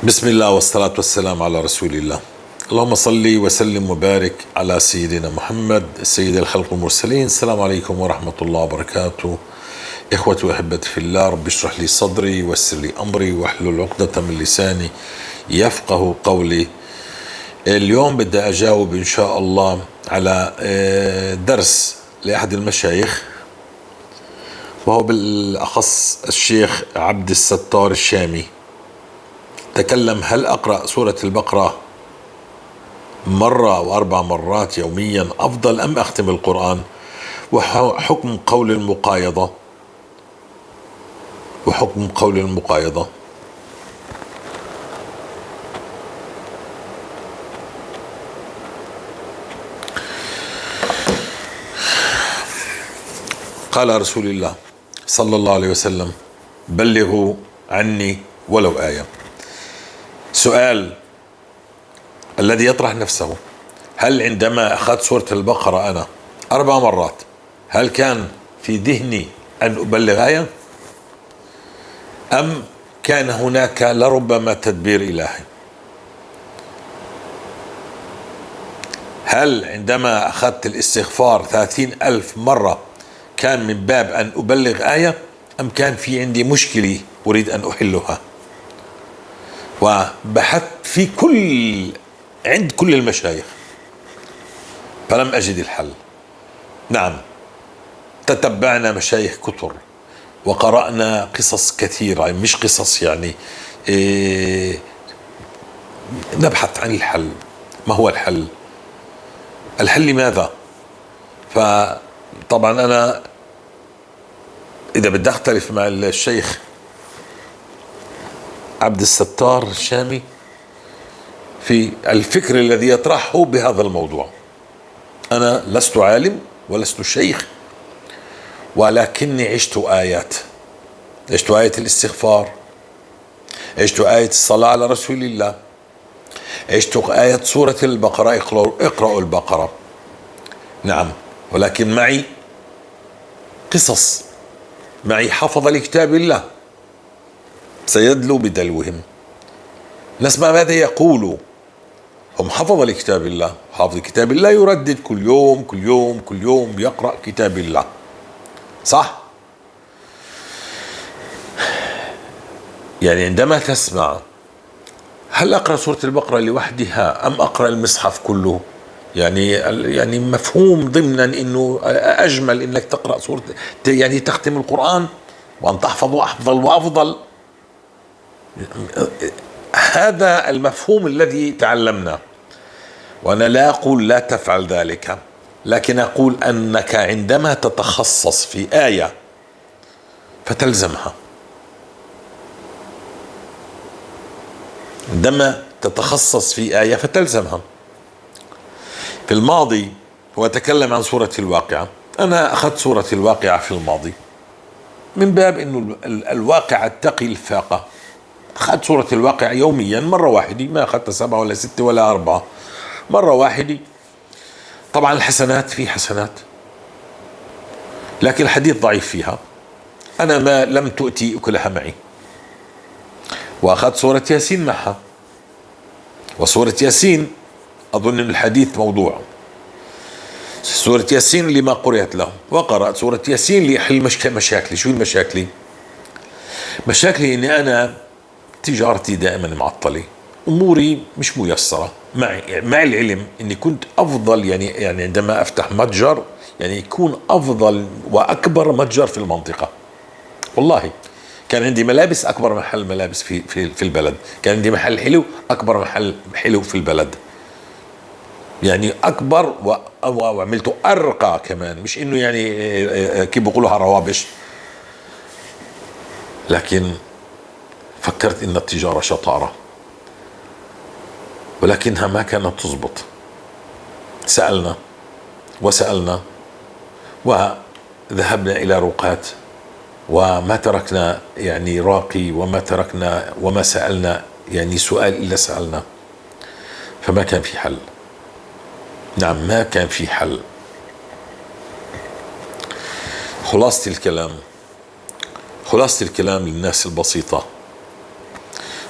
بسم الله والصلاة والسلام على رسول الله. اللهم صل وسلم وبارك على سيدنا محمد سيد الخلق والمرسلين. السلام عليكم ورحمة الله وبركاته. إخوتي وأحبتي في الله، رب اشرح لي صدري ويسر لي أمري واحلل عقدة من لساني يفقه قولي. اليوم بدي أجاوب إن شاء الله على درس لأحد المشايخ، وهو بالأخص الشيخ عبد الستار الشامي. تكلم: هل أقرأ سورة البقرة مرة وأربع مرات يوميا أفضل أم أختم القرآن؟ وحكم قول المقايضة، وحكم قول المقايضة. قال رسول الله صلى الله عليه وسلم: بلغوا عني ولو آية. سؤال الذي يطرح نفسه: هل عندما أخذت سورة البقرة أنا 4 مرات هل كان في ذهني أن أبلغ آية، أم كان هناك لربما تدبير إلهي؟ هل عندما أخذت الاستغفار 30,000 مرة كان من باب أن أبلغ آية، أم كان في عندي مشكلة أريد أن أحلها؟ وبحثت في عند كل المشايخ فلم أجد الحل. نعم، تتبعنا مشايخ كثر وقرأنا قصص كثيرة، مش قصص يعني نبحث عن الحل. ما هو الحل؟ الحل لماذا؟ فطبعا أنا إذا بدي أختلف مع الشيخ عبد الستار الشامي في الفكر الذي يطرحه بهذا الموضوع، أنا لست عالم ولست شيخ، ولكني عشت آيات، عشت آية الاستغفار، عشت آية الصلاة على رسول الله، عشت آية سورة البقرة، اقرأوا البقرة. نعم، ولكن معي قصص، معي حفظ لكتاب الله سيدلو بدلوهم. نسمع ماذا يقولوا. هم حفظ لكتاب الله، حافظ كتاب الله يردد كل يوم كل يوم كل يوم، يقرأ كتاب الله، صح؟ يعني عندما تسمع هل أقرأ سورة البقرة لوحدها أم أقرأ المصحف كله، يعني مفهوم ضمنا إنه أجمل إنك تقرأ سورة، يعني تختم القرآن وأن تحفظه أفضل وأفضل. هذا المفهوم الذي تعلمناه، وأنا لا أقول لا تفعل ذلك، لكن أقول أنك عندما تتخصص في آية فتلزمها. عندما تتخصص في آية فتلزمها. في الماضي هو تكلم عن سورة الواقعة، أنا أخذت سورة الواقعة في الماضي من باب أنه الواقعة تقي الفاقة. أخذت سورة الواقعة يوميا مرة واحدة، ما أخذت 7 ولا 6 ولا 4، مرة واحدة. طبعا الحسنات في حسنات، لكن الحديث ضعيف فيها، أنا ما لم تؤتي أكلها معي. وأخذت سورة ياسين معها، وسورة ياسين أظن أن الحديث موضوع، سورة ياسين لما قرأت له، وقرأت سورة ياسين لأحل مشاكلي. شو المشاكلي؟ مشاكلي إني أنا تجارتي دائما معطلة، أموري مش ميسرة، مع العلم إني كنت أفضل، يعني عندما أفتح متجر يعني يكون أفضل وأكبر متجر في المنطقة. والله كان عندي ملابس أكبر محل ملابس في البلد، كان عندي محل حلو أكبر محل حلو في البلد، يعني أكبر وعملته أرقى كمان، مش إنه يعني كيف بيقولوها روابش. لكن فكرت إن التجارة شطارة، ولكنها ما كانت تزبط. سألنا وسألنا وذهبنا إلى رقاة، وما تركنا يعني راقي، وما تركنا وما سألنا يعني سؤال إلا سألنا، فما كان في حل. نعم، ما كان في حل. خلاصة الكلام، خلاصة الكلام للناس البسيطة،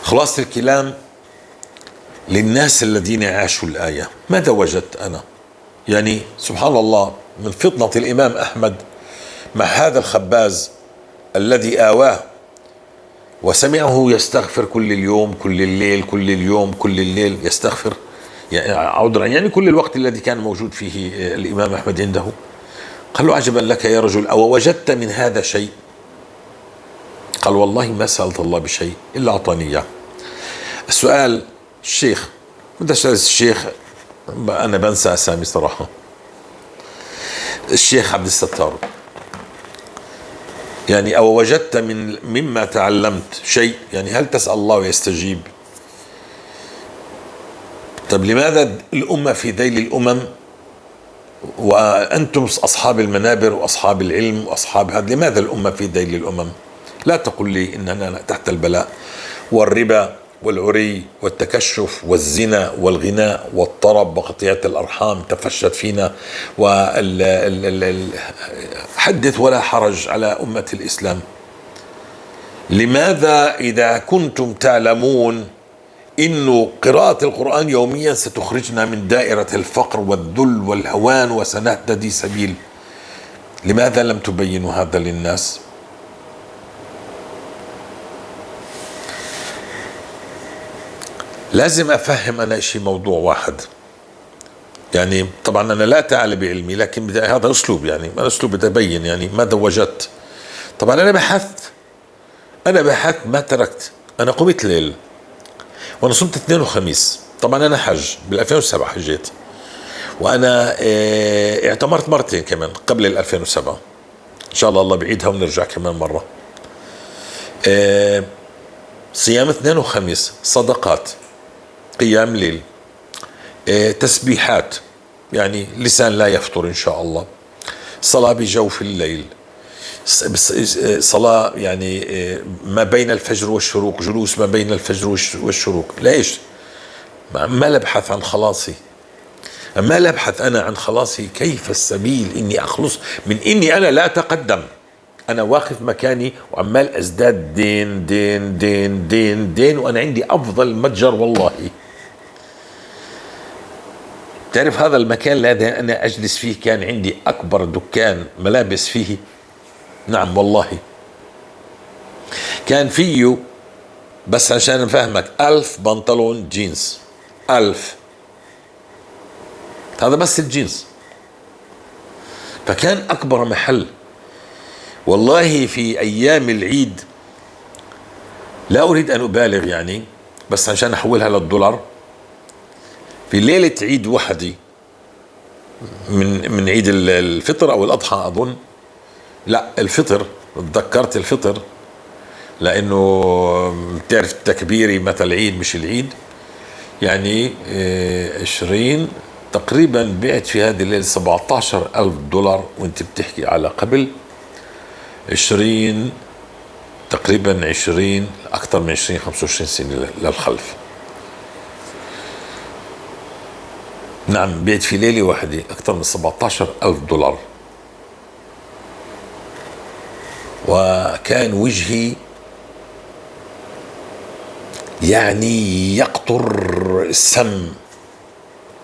خلاصة الكلام للناس الذين عاشوا الآية. ماذا وجدت أنا؟ يعني سبحان الله، من فطنة الإمام أحمد مع هذا الخباز الذي آواه وسمعه يستغفر كل اليوم كل الليل كل اليوم كل الليل يستغفر، يعني عذرا يعني كل الوقت الذي كان موجود فيه الإمام أحمد عنده. قال له عجبا لك يا رجل، أو وجدت من هذا شيء؟ قال والله ما سألت الله بشيء إلا أعطاني إياه. السؤال الشيخ، بدي أسأل الشيخ، أنا بنسى أسامي صراحة، الشيخ عبد الستار، يعني أو وجدت من مما تعلمت شيء؟ يعني هل تسأل الله ويستجيب؟ طب لماذا الأمة في ذيل الأمم وأنتم أصحاب المنابر وأصحاب العلم وأصحاب هذا؟ لماذا الأمة في ذيل الأمم؟ لا تقل لي إننا تحت البلاء والربا والعري والتكشف والزنا والغناء والطرب وقطيعة الأرحام تفشت فينا، حدث ولا حرج على أمة الإسلام. لماذا إذا كنتم تعلمون إنه قراءة القرآن يوميا ستخرجنا من دائرة الفقر والذل والهوان وسنهتدي سبيل، لماذا لم تبينوا هذا للناس؟ لازم أفهم أنا شيء موضوع واحد، يعني طبعا أنا لا تعالى بعلمي، لكن هذا أسلوب، يعني أنا أسلوب بدي أبين يعني ماذا وجدت. طبعا أنا بحثت، ما تركت، أنا قمت ليل وأنا صمت اثنين وخميس. طبعا أنا حج بال2007 حجيت، وأنا اعتمرت مرتين كمان قبل 2007، إن شاء الله الله بعيدها ونرجع كمان مرة. صيام اثنين وخميس، صدقات، قيام ليل، تسبيحات، يعني لسان لا يفطر إن شاء الله، صلاة بجوف الليل، صلاة يعني ما بين الفجر والشروق، جلوس ما بين الفجر والشروق. ليش؟ ما أبحث عن خلاصي، ما أبحث أنا عن خلاصي، كيف السبيل إني أخلص من إني أنا لا أتقدم، أنا واقف مكاني وعمال أزداد دين دين دين دين دين، وأنا عندي أفضل متجر والله. تعرف هذا المكان الذي أنا أجلس فيه كان عندي أكبر دكان ملابس فيه، نعم والله كان فيه، بس عشان نفهمك، 1000 بنطلون جينز، 1000، هذا بس الجينز. فكان أكبر محل والله في أيام العيد. لا أريد أن أبالغ يعني، بس عشان أحولها للدولار، في ليلة عيد وحدي من عيد الفطر أو الأضحى أظن، لا الفطر، تذكرت الفطر لأنه بتعرف التكبيري متى العيد مش العيد، يعني 20 تقريبا، بعت في هذه الليلة 17,000 دولار، وانت بتحكي على قبل 20 تقريبا، 20 أكثر من 20 25 سنة للخلف. نعم بعت في ليلة واحدة أكثر من 17,000 دولار، وكان وجهي يعني يقطر السم.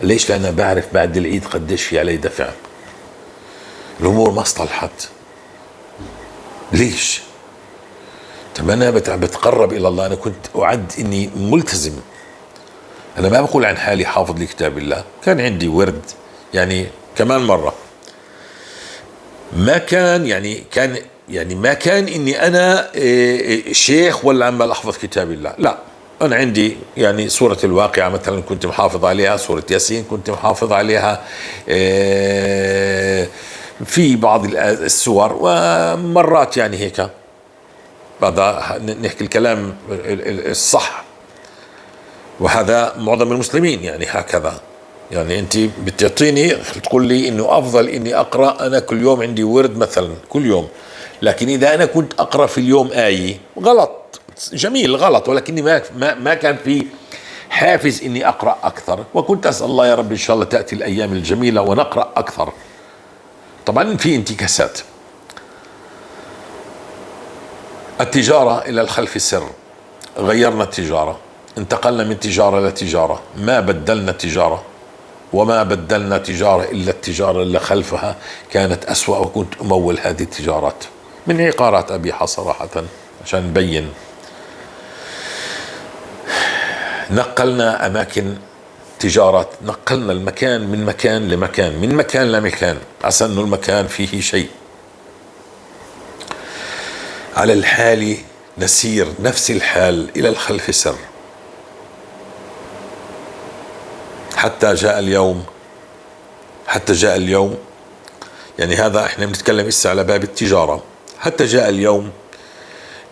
ليش؟ لأن بعرف بعد العيد قديش في علي دفع، الأمور ما اصطلحت. ليش؟ طب أنا بتقرب إلى الله، أنا كنت أعد إني ملتزم، أنا ما بقول عن حالي حافظ لكتاب الله، كان عندي ورد يعني كمان مرة، ما كان يعني كان يعني ما كان إني أنا شيخ ولا عمال أحفظ كتاب الله، لا، أنا عندي يعني سورة الواقعة مثلا كنت محافظ عليها، سورة ياسين كنت محافظ عليها، في بعض السور ومرات يعني هيك. هذا نحكي الكلام الصح، وهذا معظم المسلمين يعني هكذا. يعني أنت بتعطيني تقول لي إنه أفضل إني أقرأ، أنا كل يوم عندي ورد مثلا كل يوم، لكن إذا أنا كنت أقرأ في اليوم آية غلط، جميل غلط، ولكني ما كان في حافز إني أقرأ أكثر، وكنت أسأل الله يا رب إن شاء الله تأتي الأيام الجميلة ونقرأ أكثر. طبعا في انتكاسات. التجارة إلى الخلف سر، غيرنا التجارة، انتقلنا من تجارة لتجارة، ما بدلنا تجارة، وما بدلنا تجارة إلا التجارة اللي خلفها كانت أسوأ، وكنت أمول هذه التجارات من عقارات أبيحة صراحة عشان نبين. نقلنا أماكن تجارات، نقلنا المكان من مكان لمكان، من مكان لمكان، عسى أنه المكان فيه شيء. على الحال نسير نفس الحال إلى الخلف سر، حتى جاء اليوم، حتى جاء اليوم، يعني هذا احنا بنتكلم هسه على باب التجارة. حتى جاء اليوم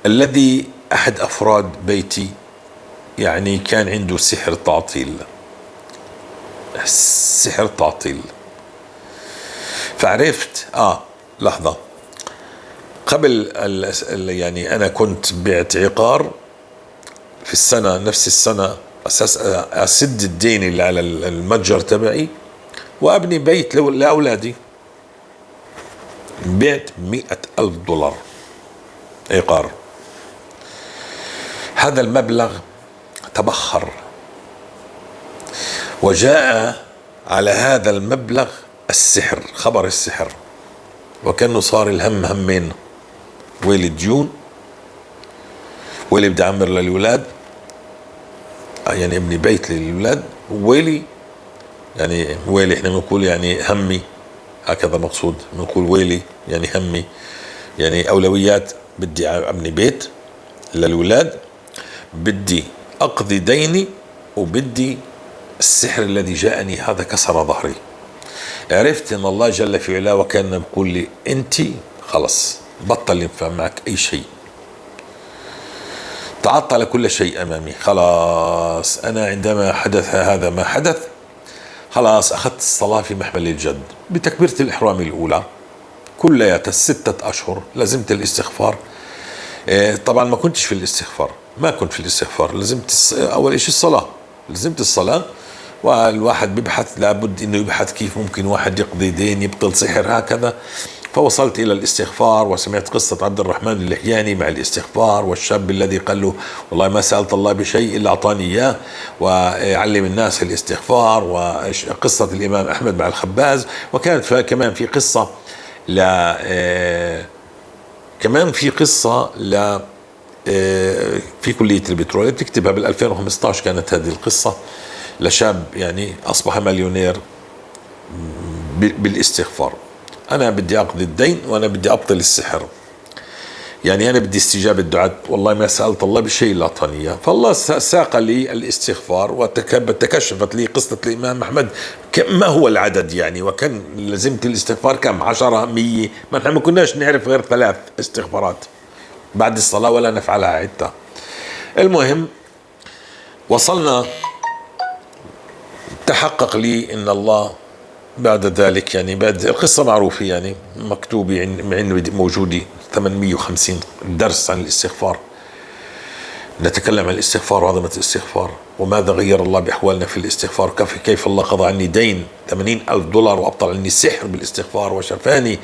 الذي أحد أفراد بيتي يعني كان عنده سحر تعطيل، سحر تعطيل. فعرفت لحظة قبل يعني أنا كنت بعت عقار في السنة، نفس السنة، أساس أسد الدين اللي على المتجر تبعي وأبني بيت لأولادي. بعت $100,000 عقار. هذا المبلغ تبخر، وجاء على هذا المبلغ السحر، خبر السحر، وكأنه صار الهم همين، ويلي الديون، ويلي بدي أعمر للأولاد، يعني ابني بيت للأولاد، ويلي يعني ويلي احنا بنقول يعني همي، هكذا مقصود، بنقول ويلي يعني همي، يعني أولويات، بدي أبني بيت للأولاد، بدي أقضي ديني، وبدي السحر الذي جاءني هذا كسر ظهري. عرفت إن الله جل في علاه وكان بيقول لي أنت خلص بطل ينفع معك أي شيء، تعطل كل شيء أمامي، خلاص أنا عندما حدث هذا ما حدث خلاص أخذت الصلاة في محمل الجد بتكبيرة الإحرام الأولى كلياتها 6 أشهر، لزمت الاستغفار. طبعا ما كنتش في الاستغفار، ما كنت في الاستغفار، لزمت أول شيء الصلاة، لزمت الصلاة. والواحد بيبحث، لابد انه يبحث كيف ممكن واحد يقضي دين، يبطل سحر، هكذا. فوصلت الى الاستغفار، وسمعت قصة عبد الرحمن اللحياني مع الاستغفار، والشاب الذي قال له والله ما سألت الله بشيء الا اعطاني اياه، وعلم الناس الاستغفار، وقصة الامام احمد مع الخباز. وكانت كمان في قصة ل كمان في قصة ل في كلية البترول بتكتبها بال 2015 كانت هذه القصة، لشاب يعني أصبح مليونير بالاستغفار. أنا بدي أقضي الدين وأنا بدي أبطل السحر، يعني أنا بدي استجابة الدعاء، والله ما سألت الله بشيء إلا أعطاني إياه. فالله ساق لي الاستغفار، وتكشفت لي قصة الإمام أحمد، ما هو العدد يعني، وكان لزمت الاستغفار كم، 10 100، ما نحن ما كناش نعرف غير 3 استغفارات بعد الصلاة ولا نفعلها عدة. المهم وصلنا، تحقق لي إن الله بعد ذلك، يعني بعد القصة معروفة، يعني مكتوبة عندي موجودة 850 درس عن الاستغفار، نتكلم عن الاستغفار وعظمة الاستغفار، وماذا غير الله بأحوالنا في الاستغفار، كيف الله قضى عني دين $80,000 وأبطل عني السحر بالاستغفار، وشفاني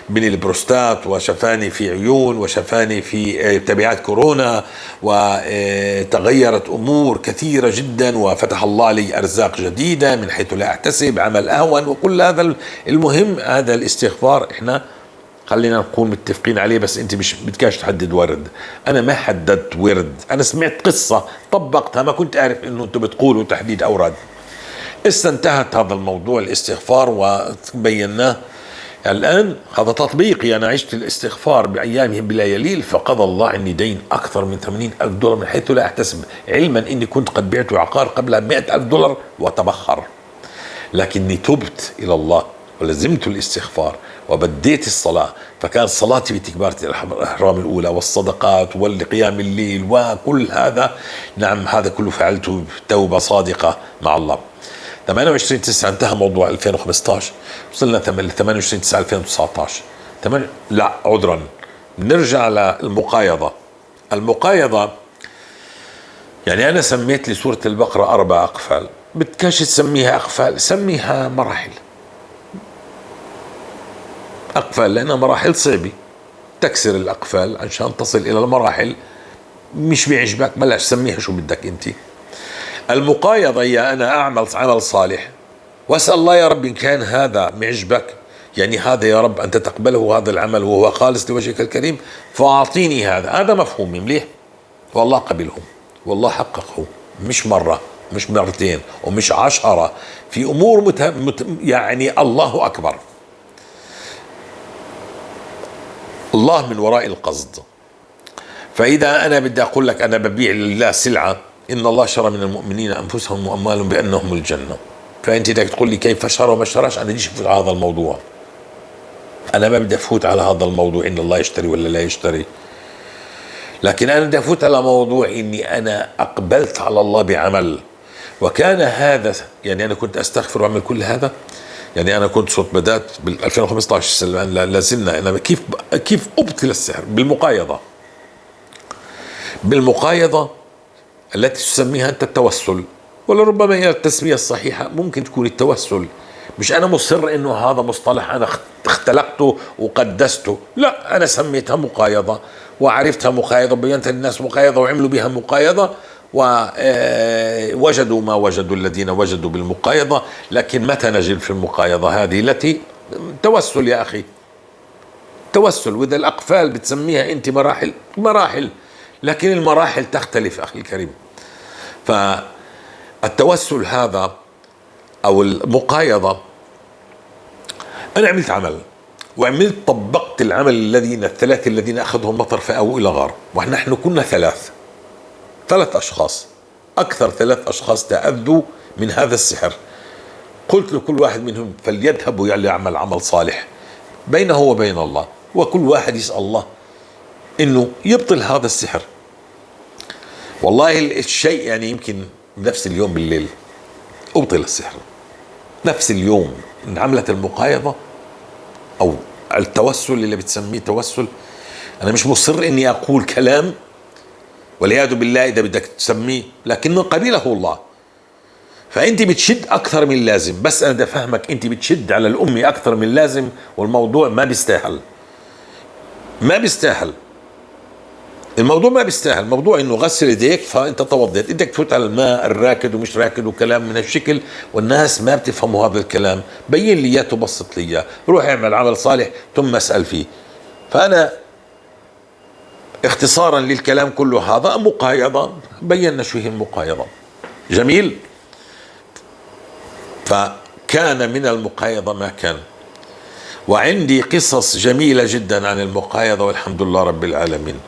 من البروستات، وشفاني في عيون، وشفاني في تبعات كورونا، وتغيرت أمور كثيرة جدا، وفتح الله لي أرزاق جديدة من حيث لا أحتسب، عمل أهون، وكل هذا. المهم هذا الاستغفار احنا خلينا نكون متفقين عليه، بس انت مش بدكاش تحدد ورد، انا ما حددت ورد، انا سمعت قصة طبقتها، ما كنت اعرف انه انتم بتقولوا تحديد اوراد. هسه انتهت هذا الموضوع الاستغفار وبيناه. الان هذا تطبيقي، انا عشت الاستغفار بايامه بلياليل، فقضى الله عني دين اكثر من $80,000 من حيث لا احتسب، علما اني كنت قد بعت عقار قبل $100,000 وتبخر، لكني تبت الى الله ولزمت الاستغفار وبديت الصلاة، فكان صلاتي بتكبيرة الإحرام الأولى والصدقات والقيام الليل وكل هذا، نعم هذا كله فعلته بتوبة صادقة مع الله. 28/9 انتهى موضوع 2015، وصلنا 28/9/2019. لا عذرا، نرجع للمقايضة. المقايضة يعني أنا سميت لسورة البقرة 4 أقفال، بدكاش تسميها أقفال، سميها مراحل. أقفال لأنها مراحل صعبة، تكسر الأقفال عشان تصل إلى المراحل. مش بيعجبك بلاش، سميها شو بدك أنت. المقايضة هي أنا أعمل عمل صالح وأسأل الله يا رب إن كان هذا معجبك، يعني هذا يا رب أنت تقبله هذا العمل وهو خالص لوجهك الكريم فأعطيني هذا. هذا مفهوم مليح، والله قبله والله حققه، مش مرة مش مرتين ومش 10، في أمور يعني الله أكبر، الله من وراء القصد. فإذا أنا بدي أقول لك أنا ببيع لله سلعة، إن الله شرى من المؤمنين أنفسهم وأموالهم بأنهم الجنة، فأنت بدك تقول لي كيف شرى وما شراش، أنا بديش أفوت على هذا الموضوع، أنا ما بدي أفوت على هذا الموضوع إن الله يشتري ولا لا يشتري، لكن أنا بدي أفوت على موضوع إني أنا أقبلت على الله بعمل، وكان هذا يعني أنا كنت أستغفر وأعمل كل هذا. يعني أنا كنت صرت بدأت بال 2015، لازلنا أنا كيف أبطل السحر؟ بالمقايضة، بالمقايضة التي تسميها أنت التوسل، ولربما هي التسمية الصحيحة ممكن تكون التوسل. مش أنا مصر إنه هذا مصطلح أنا اختلقته وقدسته، لا، أنا سميتها مقايضة وعرفتها مقايضة وبينت للناس مقايضة وعملوا بها مقايضة ووجدوا ما وجدوا الذين وجدوا بالمقايضة. لكن متى نجد في المقايضة هذه التي توسل يا أخي، توسل. وإذا الأقفال بتسميها أنت مراحل، مراحل، لكن المراحل تختلف أخي الكريم. فالتوسل هذا أو المقايضة، أنا عملت عمل وعملت طبقت العمل الذين الثلاثة الذين أخذهم مطر فأووا إلى غار، ونحن كنا ثلاث أشخاص، أكثر 3 أشخاص تأذوا من هذا السحر. قلت لكل واحد منهم فليذهب يعمل عمل صالح بينه وبين الله، وكل واحد يسأل الله إنه يبطل هذا السحر. والله الشيء يعني يمكن نفس اليوم بالليل أبطل السحر، نفس اليوم انعملت المقايضة أو التوسل اللي بتسميه توسل. أنا مش مصر إني أقول كلام والعياذ بالله إذا بدك تسميه، لكنه قبله الله. فأنت بتشد أكثر من اللازم، بس أنا بدي أفهمك أنت بتشد على الأمة أكثر من اللازم، والموضوع ما بيستاهل، ما بيستاهل الموضوع، ما بيستاهل. الموضوع انه غسل ايديك فانت توضيت، بدك تفوت على الماء الراكد ومش راكد وكلام من هالشكل، والناس ما بتفهموا هذا الكلام. بين لي اياه وبسط لي اياه، روح اعمل عمل صالح ثم اسال فيه. فانا اختصارا للكلام كله هذا مقايضه، بينا شو هي المقايضه. جميل. فكان من المقايضه ما كان، وعندي قصص جميله جدا عن المقايضه والحمد لله رب العالمين،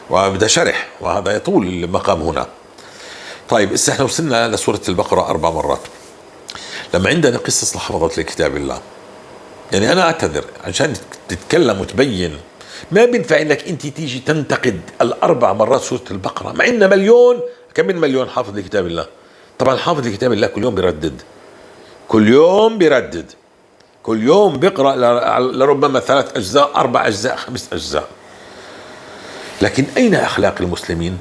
وبدأ شرح وهذا يطول المقام هنا. طيب هسه احنا وصلنا لسورة البقرة 4 مرات. لما عندنا قصص لحفظت لكتاب الله، يعني أنا أعتذر عشان تتكلم وتبين، ما بينفع إنك أنت تيجي تنتقد 4 مرات سورة البقرة، مع إن مليون، كم من مليون حافظ لكتاب الله. طبعا حافظ لكتاب الله كل يوم بيردد، كل يوم بيردد، كل يوم بيقرأ لربما 3 أجزاء، 4 أجزاء، 5 أجزاء. لكن أين أخلاق المسلمين؟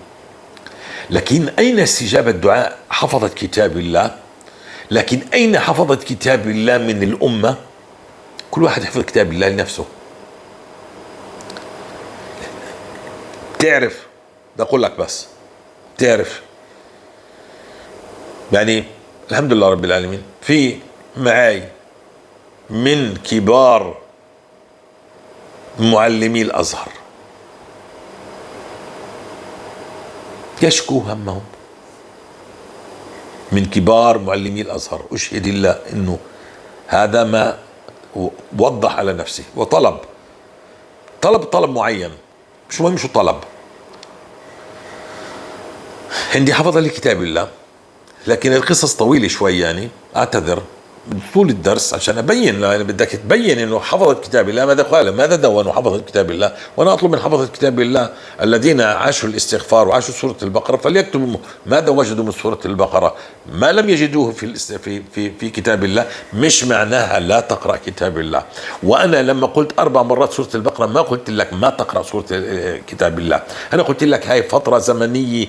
لكن أين استجابة دعاء حفظت كتاب الله؟ لكن أين حفظت كتاب الله من الأمة؟ كل واحد يحفظ كتاب الله لنفسه. تعرف، بدي أقول لك بس تعرف، يعني الحمد لله رب العالمين في معاي من كبار معلمي الأزهر يشكو همهم، من كبار معلمي الأزهر، أشهد الله أنه هذا ما وضح على نفسه وطلب طلب طلب معين، مش مهم شو طلب. عندي حفظ لكتاب الله، لكن القصص طويلة شوي، يعني أعتذر طول الدرس عشان أبين، لأن بدك تبين إنه حفظت كتاب الله. ماذا قال؟ ماذا دونوا حفظت كتاب الله؟ وأنا أطلب من حفظة كتاب الله الذين عاشوا الاستغفار وعاشوا سورة البقرة فليكتبوا ماذا وجدوا من سورة البقرة. ما لم يجدوه في في في في كتاب الله مش معناها لا تقرأ كتاب الله. وأنا لما قلت 4 مرات سورة البقرة ما قلت لك ما تقرأ سورة كتاب الله، أنا قلت لك هاي فترة زمنية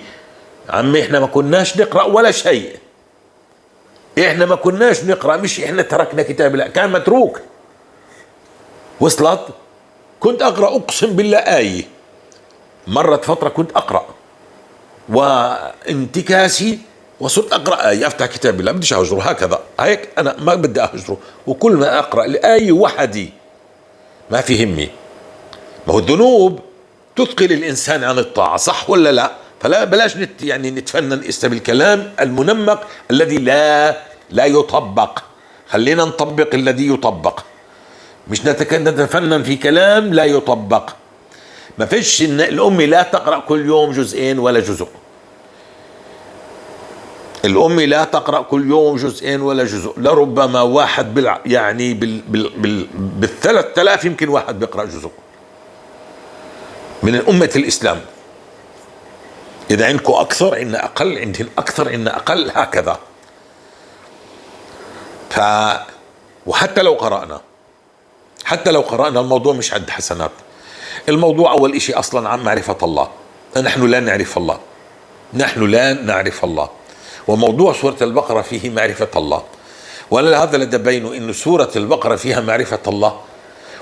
عمي إحنا ما كناش نقرأ ولا شيء، احنا ما كناش نقرأ، مش احنا تركنا كتاب الله، كان متروك. وصلت؟ كنت اقرأ اقسم بالله آية، مرت فترة كنت اقرأ وانتكاسي وصرت أقرأ آية، أفتح كتاب الله، بديش أهجره هكذا، هيك أنا ما بدي أهجره، وكل ما أقرأ الآية وحدي ما في همي. ما هو الذنوب تثقل الإنسان عن الطاعة، صح ولا لا؟ فلا بلاش يعني نتفنن إسا بالكلام المنمق الذي لا يطبق. خلينا نطبق الذي يطبق، مش نتفنن في كلام لا يطبق. ما فيش إن الأم لا تقرأ كل يوم جزئين ولا جزء، الأم لا تقرأ كل يوم جزئين ولا جزء، لربما واحد يعني بال3000 يمكن واحد بيقرأ جزء من أمة الإسلام. إذا عندكم أكثر عندنا أقل، عندهن أكثر عندنا أقل، هكذا. وحتى لو قرأنا، حتى لو قرأنا الموضوع مش عد حسنات. الموضوع أول إشي أصلا عن معرفة الله، نحن لا نعرف الله، نحن لا نعرف الله، وموضوع سورة البقرة فيه معرفة الله. وأنا هذا اللي بينه إنه سورة البقرة فيها معرفة الله،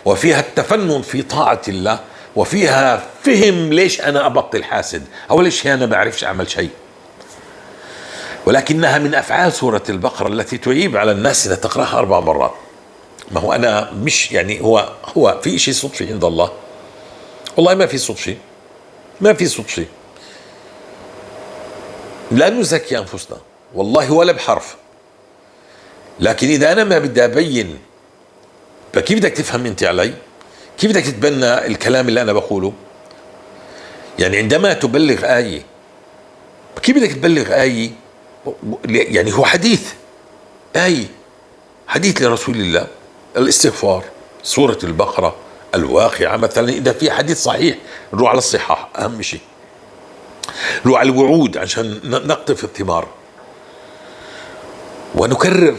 وفيها التفنن في طاعة الله، وفيها فهم ليش أنا أبطل حاسد، أو ليش أنا بعرفش أعمل شيء. ولكنها من أفعال سورة البقرة التي تعيب على الناس إذا تقرأها 4 مرات. ما هو أنا مش يعني هو في شيء صدفة عند الله؟ والله ما في صدفة، ما في صدفة. لا نزكي أنفسنا والله ولا بحرف، لكن إذا أنا ما بدي أبين فكيف بدك تفهم أنت علي؟ كيف بدك تتبنى الكلام اللي أنا بقوله؟ يعني عندما تبلغ آية، كيف بدك تبلغ آية؟ يعني هو حديث، آية حديث لرسول الله، الاستغفار، سورة البقرة، الواقعة مثلا، إذا في حديث صحيح نروح على الصحاح أهم شيء، نروح على الوعود عشان نقطف الثمار، ونكرر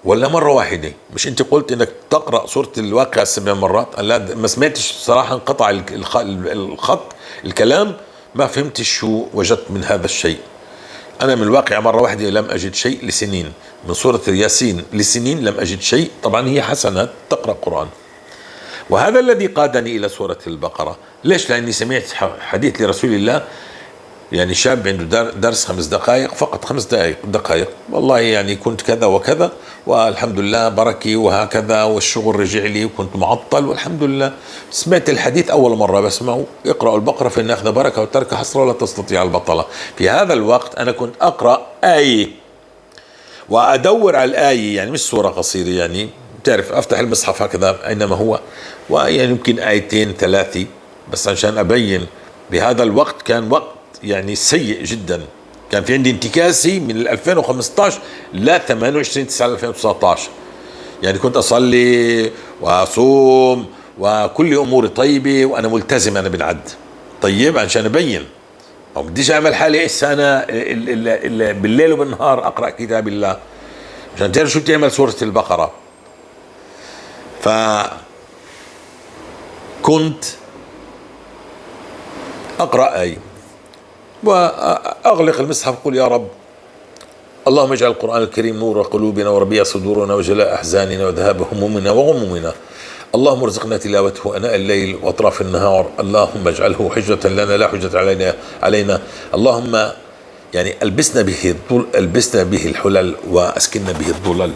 ولا مرة واحدة. مش أنت قلت إنك تقرأ سورة الواقعة 7 مرات؟ لا ما سمعتش صراحة، انقطع الخط الكلام، ما فهمت شو وجدت من هذا الشيء. أنا من الواقعة مرة واحدة لم أجد شيء لسنين، من سورة الياسين لسنين لم أجد شيء. طبعا هي حسنة تقرأ قرآن، وهذا الذي قادني إلى سورة البقرة. ليش؟ لأني سمعت حديث لرسول الله، يعني شاب عنده درس 5 دقائق فقط، 5 دقائق، والله يعني كنت كذا وكذا والحمد لله بركي وهكذا، والشغل رجع لي وكنت معطل والحمد لله. سمعت الحديث أول مرة بسمعه، اقرأوا البقرة فإن أخذ بركة وترك حسرة ولا تستطيع البطلة. في هذا الوقت أنا كنت أقرأ آية وأدور على الآية، يعني مش سورة قصيرة، يعني بتعرف أفتح المصحف هكذا أينما هو، ويعني يمكن آيتين 3 بس عشان أبين. بهذا الوقت كان وقت يعني سيء جدا، كان في عندي انتكاسي من 2015 ل 28/9/2019، يعني كنت أصلي وأصوم وكل أموري طيبة وأنا ملتزم، أنا بالعد طيب عشان أبين، أو بديش أعمل حالي إيش أنا بالليل وبالنهار أقرأ كتاب الله، عشان تعرف شو بتعمل سورة البقرة. فكنت أقرأ آية وأغلق المصحف، أقول يا رب اللهم اجعل القرآن الكريم نور قلوبنا وربيع صدورنا وجلاء أحزاننا وذهاب همومنا وغمومنا، اللهم ارزقنا تلاوته أناء الليل وأطراف النهار، اللهم اجعله حجة لنا لا حجة علينا، اللهم يعني ألبسنا به الحلل وأسكننا به الظلل.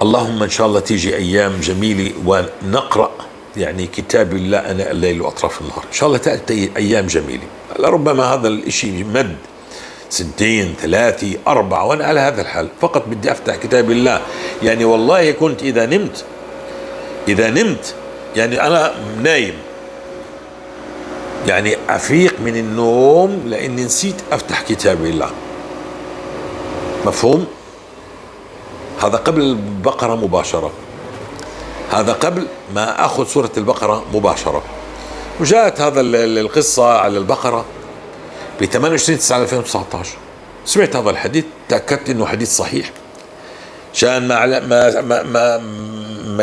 اللهم إن شاء الله تيجي أيام جميلة ونقرأ يعني كتاب الله أناء الليل وأطراف النهار، إن شاء الله تأتي أيام جميلة. لربما هذا الإشي مد 2 3 4 وأنا على هذا الحال، فقط بدي أفتح كتاب الله. يعني والله كنت إذا نمت يعني أنا نايم، يعني أفيق من النوم لأني نسيت أفتح كتاب الله. مفهوم؟ هذا قبل البقرة مباشرة، هذا قبل ما أخذ سورة البقرة مباشرة. وجاءت هذا القصة على البقرة ب 28/9/2019. سمعت هذا الحديث، تأكدت إنه حديث صحيح، عشان ما ما ما ما,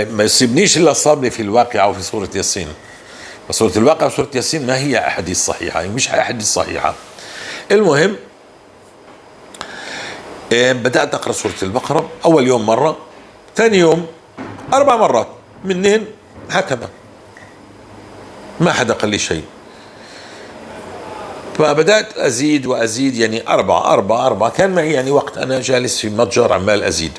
ما يصيبنيش إلا صابني في الواقعة وفي سورة ياسين. سورة الواقعة وسورة ياسين ما هي أحاديث صحيحة، يعني مش أحاديث صحيحة. المهم بدأت أقرأ سورة البقرة، أول يوم مرة، ثاني يوم 4 مرات، منين هكذا، ما حدا قال لي شيء. فبدأت أزيد وأزيد، يعني 4 4 4، كان معي يعني وقت أنا جالس في متجر عمال أزيد.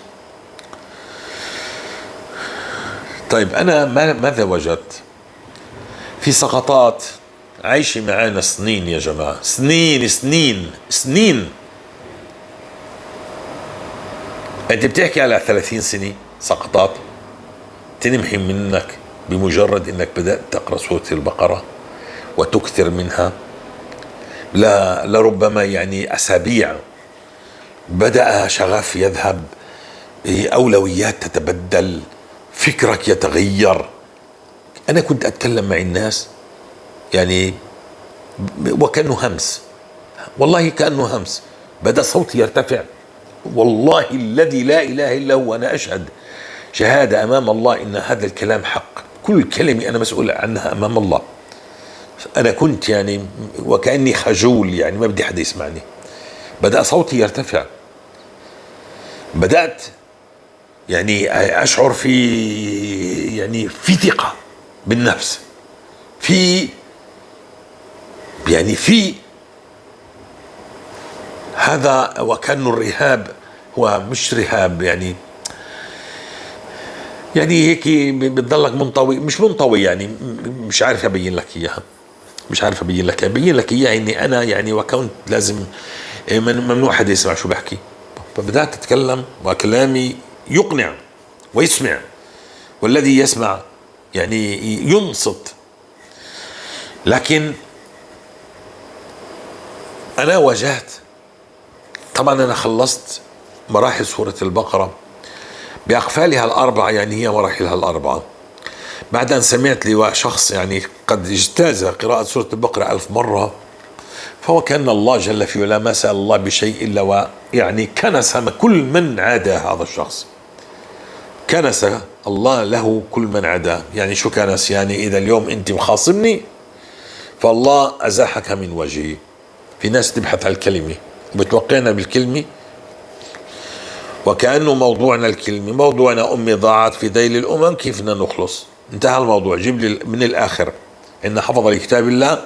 طيب أنا ماذا وجدت؟ في سقطات عايشة معانا سنين يا جماعة، سنين سنين سنين. أنت بتحكي على 30 سنة سقطات تنمحي منك بمجرد أنك بدأت تقرأ سورة البقرة وتكثر منها. لا لربما يعني أسابيع بدأ شغف يذهب، أولويات تتبدل، فكرك يتغير. أنا كنت أتكلم مع الناس يعني وكأنه همس، والله كأنه همس، بدأ صوتي يرتفع. والله الذي لا إله إلا هو، أنا أشهد شهادة أمام الله إن هذا الكلام حق، كل كلمة أنا مسؤول عنها أمام الله. أنا كنت يعني وكأني خجول، يعني ما بدي حدا يسمعني. بدأ صوتي يرتفع، بدأت يعني أشعر في يعني في ثقة بالنفس، في يعني في هذا، وكأنه الرهاب هو مش رهاب، يعني هيك بتضلك منطوي، مش منطوي يعني، مش عارف أبين لك إياها، مش عارف أبين لك، أبين لك إياها إني أنا يعني وكنت لازم ممنوع حدا يسمع شو بحكي. فبدأت أتكلم وكلامي يقنع ويسمع، والذي يسمع يعني ينصت. لكن أنا واجهت، طبعا أنا خلصت مراحل سورة البقرة بأقفالها الأربعة، يعني هي مراحلها الأربعة. بعد أن سمعت لشخص يعني قد اجتاز قراءة سورة البقرة 1000 مرة، فهو كأن الله جل في علاه ما سأل الله بشيء إلا ويعني كنس كل من عادى هذا الشخص، كنس الله له كل من عاداه. يعني شو كنس؟ يعني إذا اليوم أنت مخاصمني فالله أزاحك من وجهي. في ناس تبحث على الكلمة وبتوقعنا بالكلمة، وكأنه موضوعنا الكلمة، موضوعنا أمي ضاعت في ذيل الأمم كيف بدنا نخلص؟ انتهى الموضوع. جيب لي من الآخر، عندنا حفظ لكتاب الله،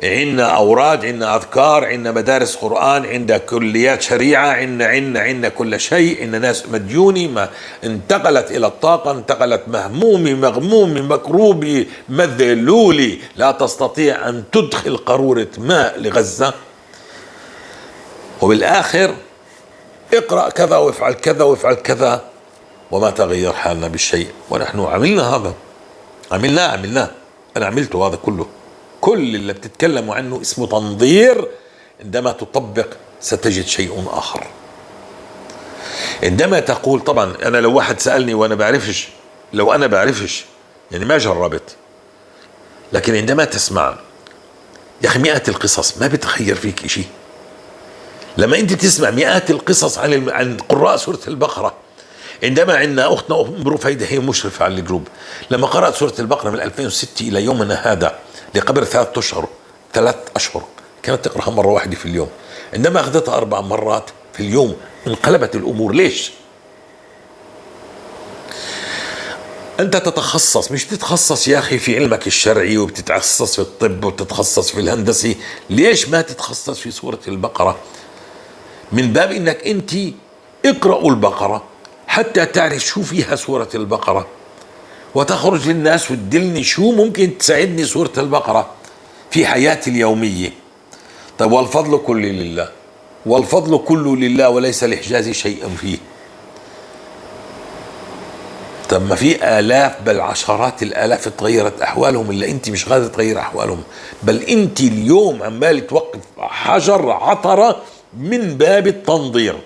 عندنا أوراد، عندنا أذكار، عندنا مدارس قرآن، عندنا كليات شريعة، عندنا عندنا عندنا كل شيء. عندنا ناس مديونة ما انتقلت إلى الطاقة، انتقلت مهمومة مغمومة مكروبة مذلولة، لا تستطيع أن تدخل قارورة ماء لغزة. وبالآخر اقرأ كذا وافعل كذا وافعل كذا، وما تغير حالنا بالشيء. ونحن عملنا هذا، عملناه، أنا عملته هذا كله. كل اللي بتتكلموا عنه اسمه تنظير، عندما تطبق ستجد شيء آخر. عندما تقول، طبعا أنا لو واحد سألني وأنا بعرفش، لو أنا بعرفش يعني ما جربت، لكن عندما تسمع يا أخي مئات القصص ما بتغير فيك إشي. لما أنت تسمع مئات القصص عن قراء سورة البقرة، عندما عندنا أختنا أم رفيدة هي مشرفة على الجروب، لما قرأت سورة البقرة من 2006 إلى يومنا هذا لقبل 3 أشهر كانت تقرأها مرة واحدة في اليوم، عندما أخذتها 4 مرات في اليوم انقلبت الأمور. ليش؟ أنت تتخصص، مش تتخصص يا أخي في علمك الشرعي وبتتخصص في الطب وبتتخصص في الهندسة، ليش ما تتخصص في سورة البقرة؟ من باب إنك أنت اقرأوا البقرة حتى تعرف شو فيها سورة البقرة، وتخرج للناس وتدلني شو ممكن تساعدني سورة البقرة في حياتي اليومية. طيب والفضل كله لله، والفضل كله لله وليس لحجاز شيء فيه. طب ما في آلاف بل عشرات الآلاف تغيرت أحوالهم، إلا أنت مش قادرة تغير أحوالهم، بل أنت اليوم عمال توقف حجر عثرة من باب التنظير.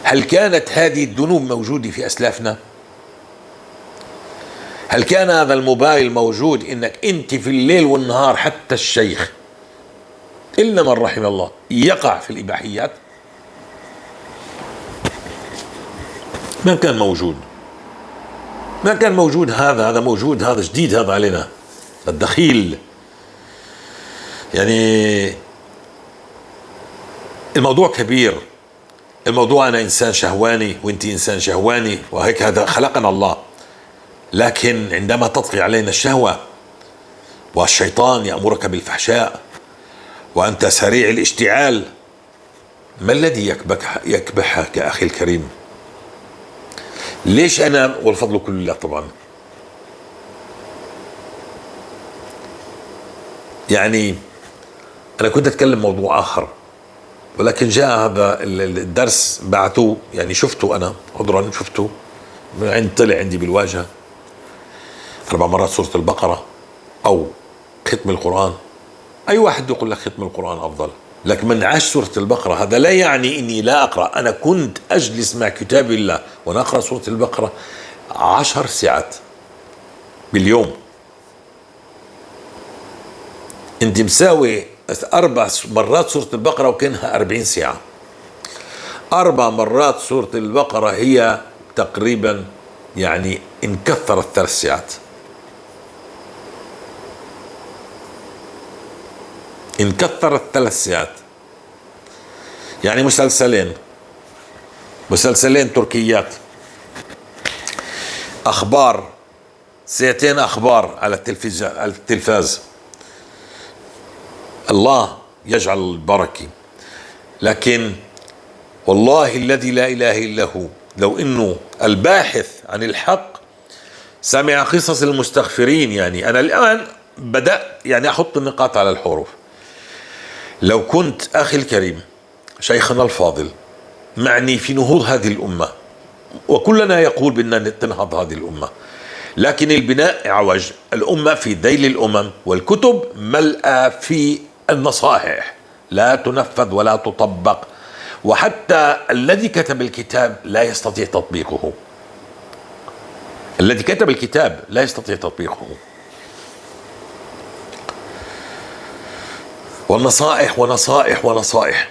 هل كانت هذه الذنوب موجودة في أسلافنا؟ هل كان هذا الموبايل موجود إنك أنت في الليل والنهار حتى الشيخ إلا من رحم الله يقع في الإباحيات؟ ما كان موجود، ما كان موجود هذا. هذا موجود، هذا جديد، هذا علينا الدخيل. يعني الموضوع كبير، الموضوع أنا إنسان شهواني وإنت إنسان شهواني وهيك هذا خلقنا الله، لكن عندما تطغي علينا الشهوة والشيطان يأمرك بالفحشاء، وأنت سريع الاشتعال. ما الذي يكبحك أخي الكريم؟ ليش أنا والفضل كله لله طبعا، يعني أنا كنت أتكلم موضوع آخر، ولكن جاء هذا الدرس بعثوه، يعني شفته أنا عذرا، شفته عند طلع عندي بالواجهة 4 مرات سورة البقرة أو ختم القرآن. أي واحد يقول لك ختم القرآن أفضل، لكن من عاش سورة البقرة هذا لا يعني إني لا أقرأ. أنا كنت أجلس مع كتاب الله وأنا أقرأ سورة البقرة 10 ساعات باليوم. أنت مساوي 4 مرات سورة البقرة وكانها 40 ساعة. 4 مرات سورة البقرة هي تقريبا يعني إن كثرت 3 ساعات، إن كثرت 3 ساعات، يعني مسلسلين تركيات، أخبار 2 ساعات أخبار على التلفاز. الله يجعل البركة. لكن والله الذي لا إله إلا هو، لو إنه الباحث عن الحق سمع قصص المستغفرين، يعني أنا الآن بدأت يعني أحط النقاط على الحروف. لو كنت أخي الكريم شيخنا الفاضل معني في نهوض هذه الأمة، وكلنا يقول بأن تنهض هذه الأمة، لكن البناء عوج، الأمة في ذيل الأمم، والكتب ملأى في النصائح لا تنفذ ولا تطبق، وحتى الذي كتب الكتاب لا يستطيع تطبيقه. الذي كتب الكتاب لا يستطيع تطبيقه. والنصائح ونصائح ونصائح.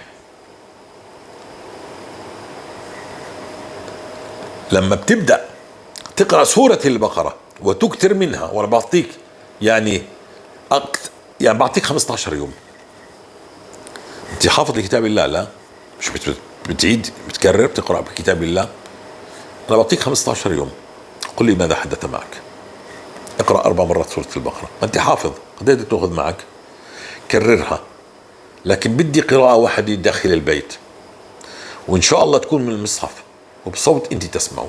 لما بتبدأ تقرأ سورة البقرة وتكتر منها، وأنا بعطيك يعني يعني بعطيك 15 يوم. أنت حافظ لكتاب الله؟ لا، مش بتعيد بتكرر بتقرأ بكتاب الله. أنا بعطيك 15 يوم، قل لي ماذا حدث معك. اقرأ 4 مرات سورة البقرة، ما أنت حافظ، قد إيه تأخذ معك؟ كررها، لكن بدي قراءة واحدة داخل البيت، وإن شاء الله تكون من المصحف وبصوت أنت تسمعه.